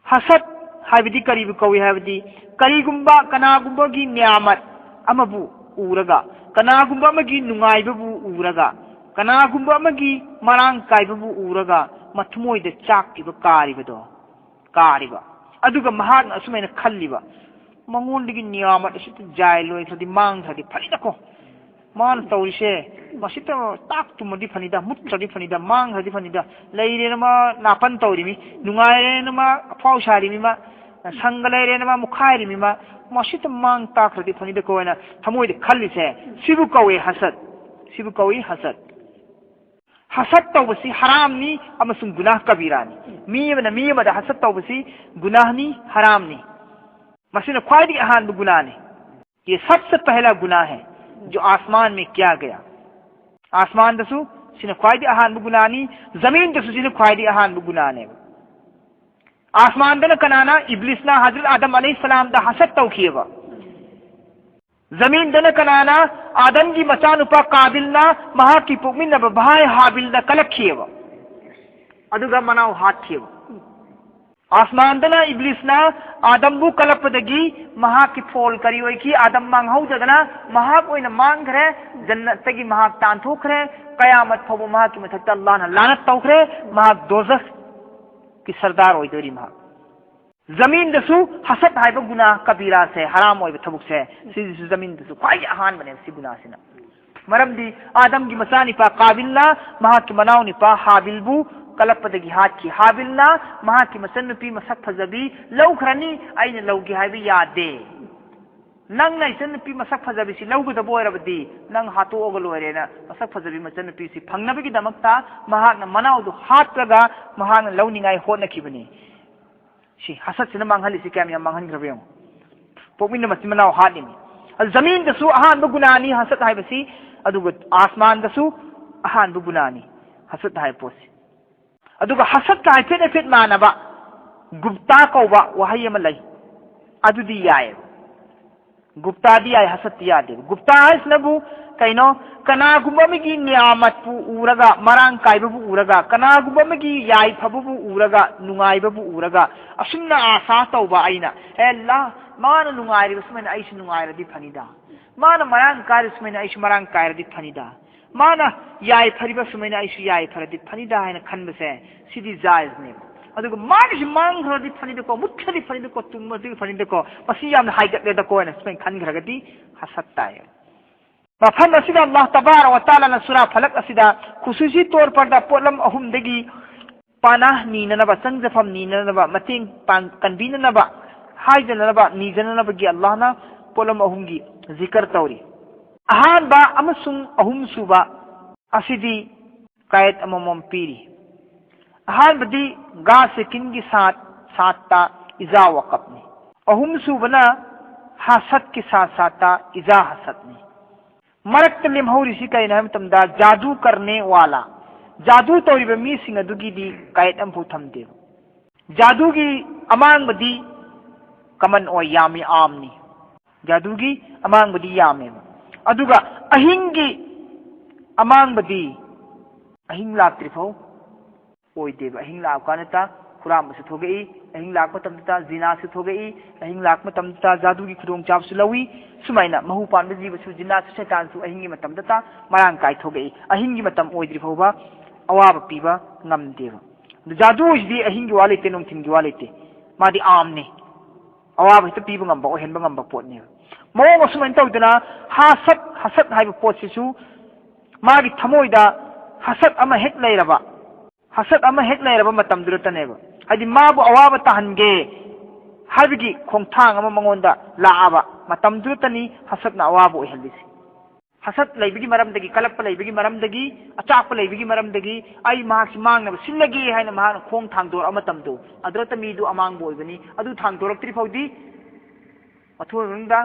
ꯍꯁꯠ ꯍꯥꯏꯕꯗꯤ ꯀꯔꯤꯕꯨ ꯀꯧꯏ ꯍꯥꯏꯕꯗꯤ, ꯀꯔꯤꯒꯨꯝꯕ ꯀꯅꯥꯒꯨꯝꯕꯒꯤ ꯅꯤꯌꯥꯃꯠ ꯑꯃꯕꯨ ꯎꯔꯒ, ꯀꯅꯥꯒꯨꯝꯕ ꯑꯃꯒꯤ ꯅꯨꯡꯉꯥꯏꯕꯕꯨ ꯎꯔꯒ, ꯀꯅꯥꯒꯨꯝꯕ ꯑꯃꯒꯤ ꯃꯔꯥꯡ ꯀꯥꯏꯕꯕꯨ ꯎꯔꯒ ꯃꯊꯃꯣꯏꯗ ꯆꯥꯛꯈꯤꯕ ꯀꯥꯔꯤꯕꯗꯣ, ꯀꯥꯔꯤꯕ꯫ ꯑꯗꯨꯒ ꯃꯍꯥꯛꯅ ꯑꯁꯨꯃꯥꯏꯅ ꯈꯜꯂꯤꯕ, "ꯃꯉꯣꯟꯗꯒꯤ ꯅꯤꯌꯥꯃꯠ ꯑꯁꯤꯗ ꯖꯥꯏ ꯂꯣꯏꯈ꯭ꯔꯗꯤ, ꯃꯥꯡꯈ꯭ꯔꯗꯤ ꯐꯅꯤꯗꯀꯣ꯫ ꯃꯥꯅ ꯇꯧꯔꯤꯁꯦ, ꯃꯁꯤꯗ ꯇꯥꯛ ꯇꯨꯝꯃꯗꯤ ꯐꯅꯤꯗ, ꯃꯨꯠꯈ꯭ꯔꯗꯤ ꯐꯅꯤꯗ, ꯃꯥꯡꯈ꯭ꯔꯗꯤ ꯐꯅꯤꯗ꯫ ꯂꯩꯔꯦꯅ ꯃꯥ ꯅꯥꯄꯟ ꯇꯧꯔꯤꯃꯤ, ꯅꯨꯡꯉꯥꯏꯔꯦꯅ ꯃꯥ ꯑꯐꯥꯎ ꯁꯥꯔꯤꯃꯤ, ꯃꯥ ꯁꯪꯒ ꯂꯩꯔꯦꯅ ꯃꯥ ꯃꯨꯈꯥꯏꯔꯤꯃꯤ, ꯃꯥ ꯃꯁꯤꯗ ꯃꯥꯡ ꯇꯥꯛꯈ꯭ꯔꯗꯤ ꯐꯅꯤꯗꯀꯣ" ꯍꯥꯏꯅ ꯊꯃꯣꯏꯗ ꯈꯜꯂꯤꯁꯦ, ꯁꯤꯕꯨ ꯀꯧꯏ ꯍꯁꯠ꯫ ꯁꯤꯕꯨ ꯀꯧꯏ ꯍꯁꯠ꯫ ꯍꯁꯠ ꯇꯧꯕꯁꯤ ꯍꯔꯥꯝꯅꯤ ꯑꯃꯁꯨꯡ ꯒꯨꯅꯥꯍ ꯀꯕꯤꯔꯥꯅꯤ꯫ ꯃꯤ ꯑꯃꯅ ꯃꯤ ꯑꯃꯗ ꯍꯁꯠ ꯇꯧꯕꯁꯤ ꯒꯨꯅꯥꯍꯅꯤ, ꯍꯔꯥꯝꯅꯤ꯫ ꯃꯁꯤꯅ ꯈ꯭ꯋꯥꯏꯗꯒꯤ ꯑꯍꯥꯟꯕ ꯒꯨꯅꯥꯍꯅꯤ꯫ "ये सबसे पहला गुनाह है जो आसमान में किया गया"꯫ ꯑꯥꯁꯃꯥꯟꯗꯁꯨ ꯁꯤꯅ ꯈ꯭ꯋꯥꯏꯗꯒꯤ ꯑꯍꯥꯟꯕ ꯒꯨꯅꯥꯍꯅꯤ, ꯖꯃꯤꯟꯗꯁꯨ ꯁꯤꯅ ꯈ꯭ꯋꯥꯏꯗꯒꯤ ꯑꯍꯥꯟꯕ ꯒꯨꯅꯥꯍꯅꯦꯕ꯫ ꯑꯥꯁꯃꯥꯟꯗꯅ ꯀꯅꯥꯅ? ꯏꯕ꯭ꯂꯤꯁꯅ ꯍꯖꯔꯠ ꯑꯥꯗꯝ ꯑꯂꯩꯍꯤꯁꯁꯂꯥꯝꯗ ꯍꯁꯠ ꯇꯧꯈꯤꯑꯕ꯫ ꯖꯃꯤꯟꯗꯅ ꯀꯅꯥꯅ? ꯑꯥꯗꯝꯒꯤ ꯃꯆꯥꯅꯨꯄꯥ ꯀꯥꯕꯤꯜꯅ ꯃꯍꯥꯛꯀꯤ ꯄꯣꯛꯃꯤꯟꯅꯕ ꯚꯥꯏ ꯍꯥꯕꯤꯜꯗ ꯀꯂꯛꯈꯤꯑꯕ, ꯑꯗꯨꯒ ꯃꯅꯥꯎ ꯍꯥꯠꯈꯤꯑꯕ꯫ ꯑꯥꯁꯃꯥꯟꯗꯅ ꯏꯕ꯭ꯂꯤꯁꯅ ꯑꯥꯗꯝꯕꯨ ꯀꯜꯂꯛꯄꯗꯒꯤ ꯃꯍꯥꯛꯀꯤ ꯐꯣꯜ ꯀꯔꯤ ꯑꯣꯏꯈꯤ? ꯑꯥꯗꯝ ꯃꯥꯡꯍꯧꯗꯗꯅ ꯃꯍꯥꯛ ꯑꯣꯏꯅ ꯃꯥꯡꯈ꯭ꯔꯦ, ꯖꯟꯅꯠꯇꯒꯤ ꯃꯍꯥꯛ ꯇꯥꯟꯊꯣꯛꯈ꯭ꯔꯦ, ꯀꯌꯥꯃꯠ ꯐꯥꯎꯕ ꯃꯍꯥꯛꯀꯤ ꯃꯊꯛꯇ ꯑꯜꯂꯥꯍꯅ ꯂꯥꯅꯠ ꯇꯧꯈ꯭ꯔꯦ, ꯃꯍꯥꯛ ꯗꯣꯖꯈꯀꯤ ꯁꯔꯗꯥꯔ ꯑꯣꯏꯗꯣꯔꯤ ꯃꯍꯥꯛ꯫ ꯖꯃꯤꯟꯗꯁꯨ ꯍꯁꯠ ꯍꯥꯏꯕ ꯒꯨꯅꯥ ꯀꯕꯤꯔꯥꯁꯦ, ꯍꯔꯥꯝ ꯑꯣꯏꯕ ꯊꯕꯛꯁꯦ, ꯁꯤꯁꯨ ꯖꯃꯤꯟꯗꯁꯨ ꯈ꯭ꯋꯥꯏꯗꯒꯤ ꯑꯍꯥꯟꯕꯅꯦꯕ ꯁꯤ ꯒꯨꯅꯥꯁꯤꯅ꯫ ꯃꯔꯝꯗꯤ ꯑꯥꯗꯝꯒꯤ ꯃꯆꯥꯅꯤꯄꯥ ꯀꯥꯕꯤꯜꯅ ꯃꯍꯥꯛꯀꯤ ꯃꯅꯥꯎꯅꯤꯄꯥ ꯍꯥꯕꯤꯜꯕꯨ ꯀꯜꯂꯛꯄꯗꯒꯤ ꯍꯥꯠꯈꯤ꯫ ꯍꯥꯕꯤꯜꯅ ꯃꯍꯥꯛꯀꯤ ꯃꯆꯟꯅꯨꯄꯤ ꯃꯁꯛ ꯐꯖꯕꯤ ꯂꯧꯈ꯭ꯔꯅꯤ, ꯑꯩꯅ ꯂꯧꯒꯦ ꯍꯥꯏꯕ ꯌꯥꯗꯦ꯫ ꯅꯪꯅ ꯏꯆꯟꯅꯨꯄꯤ ꯃꯁꯛ ꯐꯖꯕꯤꯁꯤ ꯂꯧꯒꯗꯕ ꯑꯣꯏꯔꯕꯗꯤ ꯅꯪ ꯍꯥꯠꯇꯣꯛꯑꯒ ꯂꯣꯏꯔꯦꯅ ꯃꯁꯛ ꯐꯖꯕꯤ ꯃꯆꯟꯅꯨꯄꯤꯁꯤ ꯐꯪꯅꯕꯒꯤꯗꯃꯛꯇ ꯃꯍꯥꯛꯅ ꯃꯅꯥꯎꯗꯨ ꯍꯥꯠꯂꯒ ꯃꯍꯥꯛꯅ ꯂꯧꯅꯤꯡꯉꯥꯏ ꯍꯣꯠꯅꯈꯤꯕꯅꯤ꯫ ꯁꯤ ꯍꯁꯠꯁꯤꯅ ꯃꯥꯡꯍꯜꯂꯤꯁꯤ ꯀꯌꯥꯝ ꯌꯥꯝ ꯃꯥꯡꯍꯟꯈ꯭ꯔꯕ ꯌꯦꯡꯉꯣ꯫ ꯄꯣꯛꯃꯤꯟꯅ ꯃꯆꯤꯟ ꯃꯅꯥꯎ ꯍꯥꯠꯂꯤꯅꯤ꯫ ꯑꯗꯨ ꯖꯃꯤꯟꯗꯁꯨ ꯑꯍꯥꯟꯕ ꯒꯨꯅꯥꯅꯤ ꯍꯁꯠ ꯍꯥꯏꯕꯁꯤ, ꯑꯗꯨꯒ ꯑꯥꯁꯃꯥꯟꯗꯁꯨ ꯑꯍꯥꯟꯕ ꯒꯨꯅꯥꯅꯤ ꯍꯁꯠ ꯍꯥꯏꯕ ꯄꯣꯠꯁꯤ꯫ ꯑꯗꯨꯒ ꯍꯁꯠꯀ ꯍꯥꯏꯐꯦꯠ ꯍꯥꯏꯐꯦꯠ ꯃꯥꯟꯅꯕ ꯒꯨꯞꯇꯥ ꯀꯧꯕ ꯋꯥꯍꯩ ꯑꯃ ꯂꯩ, ꯑꯗꯨꯗꯤ ꯌꯥꯏꯌꯦꯕ꯫ ꯒꯨꯞꯇꯥꯗꯤ ꯌꯥꯏ, ꯍꯁꯠꯇꯤ ꯌꯥꯗꯦꯕ꯫ ꯒꯨꯞꯇꯥ ꯍꯥꯏꯁꯤꯅꯕꯨ ꯀꯩꯅꯣ? ꯀꯅꯥꯒꯨꯝꯕ ꯑꯃꯒꯤ ꯅꯤꯌꯥꯃꯠꯄꯨ ꯎꯔꯒ, ꯃꯔꯥꯡ ꯀꯥꯏꯕꯕꯨ ꯎꯔꯒ, ꯀꯅꯥꯒꯨꯝꯕ ꯑꯃꯒꯤ ꯌꯥꯏꯐꯕꯕꯨ ꯎꯔꯒ, ꯅꯨꯡꯉꯥꯏꯕꯕꯨ ꯎꯔꯒ, ꯑꯁꯨꯝꯅ ꯑꯥꯁꯥ ꯇꯧꯕ ꯑꯩꯅ, "ꯍꯦ ꯑꯜꯂꯥ, ꯃꯥꯅ ꯅꯨꯡꯉꯥꯏꯔꯤꯕ ꯁꯨꯃꯥꯏꯅ ꯑꯩꯁꯨ ꯅꯨꯡꯉꯥꯏꯔꯗꯤ ꯐꯅꯤꯗ, ꯃꯥꯅ ꯃꯔꯥꯡ ꯀꯥꯏꯔꯤꯕ ꯁꯨꯃꯥꯏꯅ ꯑꯩꯁꯨ ꯃꯔꯥꯡ ꯀꯥꯏꯔꯗꯤ ꯐꯅꯤꯗ, ꯃꯥꯅ ꯌꯥꯏꯐꯔꯤꯕ ꯁꯨꯃꯥꯏꯅ ꯑꯩꯁꯨ ꯌꯥꯏꯐꯔꯗꯤ ꯐꯅꯤꯗ" ꯍꯥꯏꯅ ꯈꯟꯕꯁꯦ, ꯁꯤꯗꯤ ꯖꯥꯏꯖꯅꯦꯕ꯫ ꯑꯗꯨꯒ ꯃꯥꯒꯤꯁꯤ ꯃꯥꯡꯈ꯭ꯔꯗꯤ ꯐꯅꯤꯗꯀꯣ, ꯃꯨꯠꯈ꯭ꯔꯗꯤ ꯐꯅꯤꯗꯀꯣ, ꯇꯨꯝꯃꯗꯤ ꯐꯅꯤꯗꯀꯣ, ꯃꯁꯤ ꯌꯥꯝꯅ ꯍꯥꯏꯒꯠꯂꯦꯗꯀꯣ ꯍꯥꯏꯅ ꯁꯨꯃꯥꯏꯅ ꯈꯟꯈ꯭ꯔꯒꯗꯤ ꯍꯁꯠ ꯇꯥꯏꯌꯦꯕ꯫ ꯃꯐꯝ ꯑꯁꯤꯗ ꯑꯜꯂꯥꯍ ꯇꯕꯥꯔꯛ ꯋ ꯇꯥꯂꯥꯅ ꯁꯨꯔꯥ ꯐꯂꯛ ꯑꯁꯤꯗ ꯈꯨꯁꯨꯁꯤ ꯇꯣꯔ ꯄꯔꯗ ꯄꯣꯠꯂꯝ ꯑꯍꯨꯝꯗꯒꯤ ꯄꯥꯅꯥ ꯅꯤꯅꯅꯕ, ꯆꯪꯖꯐꯝ ꯅꯤꯅꯅꯕ, ꯃꯇꯦꯡ ꯄꯥꯡ-, ꯀꯟꯕꯤꯅꯅꯕ, ꯍꯥꯏꯖꯅꯅꯕ, ꯅꯤꯖꯅꯅꯕꯒꯤ ꯑꯜꯂꯥꯍꯅ ꯄꯣꯠꯂꯝ ꯑꯍꯨꯝꯒꯤ ꯖꯤꯀꯔ ꯇꯧꯔꯤ꯫ ꯑꯍꯥꯟꯕ ꯑꯃꯁꯨꯡ ꯑꯍꯨꯝꯁꯨꯕ ꯑꯁꯤꯗꯤ ꯀꯥꯌꯦꯠ ꯑꯃꯃꯝ ꯄꯤꯔꯤ꯫ ꯑꯍꯥꯟꯕꯗꯤ ꯒꯥꯁꯤꯀꯤꯟꯒꯤ ꯁꯥꯠ, ꯁꯥꯠꯇ ꯏꯖꯥ ꯋꯥꯀꯞꯅꯤ꯫ ꯑꯍꯨꯝꯁꯨꯕꯅ ꯍꯥꯁꯠꯀꯤ ꯁꯥꯠ, ꯁꯥꯠꯇ ꯏꯖꯥ ꯍꯥꯁꯠꯅꯤ꯫ ꯃꯔꯛꯇ ꯂꯦꯝꯍꯧꯔꯤꯁꯤ ꯀꯔꯤꯅꯣ ꯍꯥꯏꯕ ꯃꯇꯝꯗ ꯖꯥꯗꯨ ꯀꯔꯅꯦ ꯋꯥꯂꯥ, ꯖꯥꯗꯨ ꯇꯧꯔꯤꯕ ꯃꯤꯁꯤꯡ ꯑꯗꯨꯒꯤꯗꯤ ꯀꯥꯌꯦꯠ ꯑꯃꯐꯥꯎ ꯊꯝꯗꯦꯕ꯫ ꯖꯥꯗꯨꯒꯤ ꯑꯃꯥꯡꯕꯗꯤ ꯀꯃꯟ ꯑꯣꯏ, ꯌꯥꯝꯃꯤ, ꯑꯥꯝꯅꯤ꯫ ꯖꯥꯗꯨꯒꯤ ꯑꯃꯥꯡꯕꯗꯤ ꯌꯥꯝꯃꯦꯕ꯫ ꯑꯗꯨꯒ ꯑꯍꯤꯡꯒꯤ ꯑꯃꯥꯡꯕꯗꯤ ꯑꯍꯤꯡ ꯂꯥꯛꯇ꯭ꯔꯤ ꯐꯥꯎ ꯑꯣꯏꯗꯦꯕ꯫ ꯑꯍꯤꯡ ꯂꯥꯛꯄ ꯀꯥꯟꯗꯇ ꯍꯨꯔꯥꯟꯕꯁꯨ ꯊꯣꯛꯂꯛꯏ, ꯑꯍꯤꯡ ꯂꯥꯛꯄ ꯃꯇꯝꯗꯇ ꯖꯤꯅꯥꯁꯨ ꯊꯣꯛꯂꯛꯏ, ꯑꯍꯤꯡ ꯂꯥꯛꯄ ꯃꯇꯝꯗꯇ ꯖꯥꯗꯨꯒꯤ ꯈꯨꯗꯣꯡꯆꯥꯕꯁꯨ ꯂꯧꯏ꯫ ꯁꯨꯃꯥꯏꯅ ꯃꯍꯨ ꯄꯥꯟꯕ ꯖꯤꯕꯁꯨ, ꯖꯤꯟꯅꯥꯁꯨ, ꯁꯩꯇꯥꯟꯁꯨ ꯑꯍꯤꯡꯒꯤ ꯃꯇꯝꯗꯇ ꯃꯔꯥꯡ ꯀꯥꯏ ꯊꯣꯛꯂꯛꯏ꯫ ꯑꯍꯤꯡꯒꯤ ꯃꯇꯝ ꯑꯣꯏꯗ꯭ꯔꯤ ꯐꯥꯎꯕ ꯑꯋꯥꯕ ꯄꯤꯕ ꯉꯝꯗꯦꯕ꯫ ꯑꯗꯨ ꯖꯥꯗꯨ ꯍꯥꯏꯁꯤꯗꯤ ꯑꯍꯤꯡꯒꯤ ꯋꯥ ꯂꯩꯇꯦ, ꯅꯨꯡꯊꯤꯟꯒꯤ ꯋꯥ ꯂꯩꯇꯦ, ꯃꯥꯗꯤ ꯑꯥꯝꯅꯤ꯫ ꯑꯋꯥꯕ ꯍꯦꯛꯇ ꯄꯤꯕ ꯉꯝꯕ, ꯑꯣꯏꯍꯟꯕ ꯉꯝꯕ ꯄꯣꯠꯅꯦꯕ꯫ ꯃꯑꯣꯡ ꯑꯁꯨꯃꯥꯏꯅ ꯇꯧꯗꯅ ꯍꯥꯁꯠ, ꯍꯁꯠ ꯍꯥꯏꯕ ꯄꯣꯠꯁꯤꯁꯨ ꯃꯥꯒꯤ ꯊꯃꯣꯏꯗ ꯍꯁꯠ ꯑꯃ ꯍꯦꯛ ꯂꯩꯔꯕ, ꯍꯁꯠ ꯑꯃ ꯍꯦꯛ ꯂꯩꯔꯕ ꯃꯇꯝꯗꯨꯗꯇꯅꯦꯕ, ꯍꯥꯏꯗꯤ ꯃꯥꯕꯨ ꯑꯋꯥꯕ ꯇꯥꯍꯟꯒꯦ ꯍꯥꯏꯕꯒꯤ ꯈꯣꯡꯊꯥꯡ ꯑꯃ ꯃꯉꯣꯟꯗ ꯂꯥꯛꯑꯕ ꯃꯇꯝꯗꯨꯗꯇꯅꯤ ꯍꯁꯠꯅ ꯑꯋꯥꯕ ꯑꯣꯏꯍꯜꯂꯤꯁꯦ꯫ ꯍꯁꯠ ꯂꯩꯕꯒꯤ ꯃꯔꯝꯗꯒꯤ, ꯀꯂꯛꯄ ꯂꯩꯕꯒꯤ ꯃꯔꯝꯗꯒꯤ, ꯑꯆꯥꯛꯄ ꯂꯩꯕꯒꯤ ꯃꯔꯝꯗꯒꯤ ꯑꯩ ꯃꯍꯥꯛꯁꯤ ꯃꯥꯡꯅꯕ ꯁꯤꯜꯂꯒꯦ ꯍꯥꯏꯅ ꯃꯍꯥꯛꯅ ꯈꯣꯡ ꯊꯥꯡꯗꯣꯔꯛꯑ ꯃꯇꯝꯗꯣ, ꯑꯗꯨꯗꯇ ꯃꯤꯗꯨ ꯑꯃꯥꯡꯕ ꯑꯣꯏꯕꯅꯤ꯫ ꯑꯗꯨ ꯊꯥꯡꯗꯣꯔꯛꯇ꯭ꯔꯤ ꯐꯥꯎꯗꯤ ꯃꯊꯣꯏ ꯃꯅꯨꯡꯗ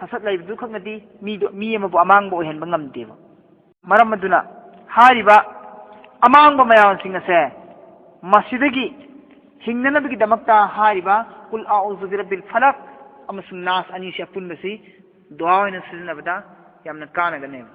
ꯍꯁꯠ ꯂꯩꯕꯗꯨ ꯈꯛꯅꯗꯤ ꯃꯤꯗꯨ, ꯃꯤ ꯑꯃꯕꯨ ꯑꯃꯥꯡꯕ ꯑꯣꯏꯍꯟꯕ ꯉꯝꯗꯦꯕ꯫ ꯃꯔꯝ ꯑꯗꯨꯅ ꯍꯥꯏꯔꯤꯕ ꯑꯃꯥꯡꯕ ꯃꯌꯥꯝꯁꯤꯡ ꯑꯁꯦ ꯃꯁꯤꯗꯒꯤ ꯍꯤꯡꯅꯅꯕꯒꯤꯗꯃꯛꯇ ꯍꯥꯏꯔꯤꯕ ꯀꯨꯜ ꯑꯥꯎꯖꯨ ꯕꯤꯔꯕꯤꯜ ꯐꯂꯛ ꯑꯃꯁꯨꯡ ꯅꯥꯁ ꯑꯅꯤꯁꯤ ꯑꯄꯨꯟꯕꯁꯤ ꯗꯨꯋꯥ ꯑꯣꯏꯅ ꯁꯤꯖꯤꯟꯅꯕꯗ ꯌꯥꯝꯅ ꯀꯥꯟꯅꯒꯅꯦꯕ꯫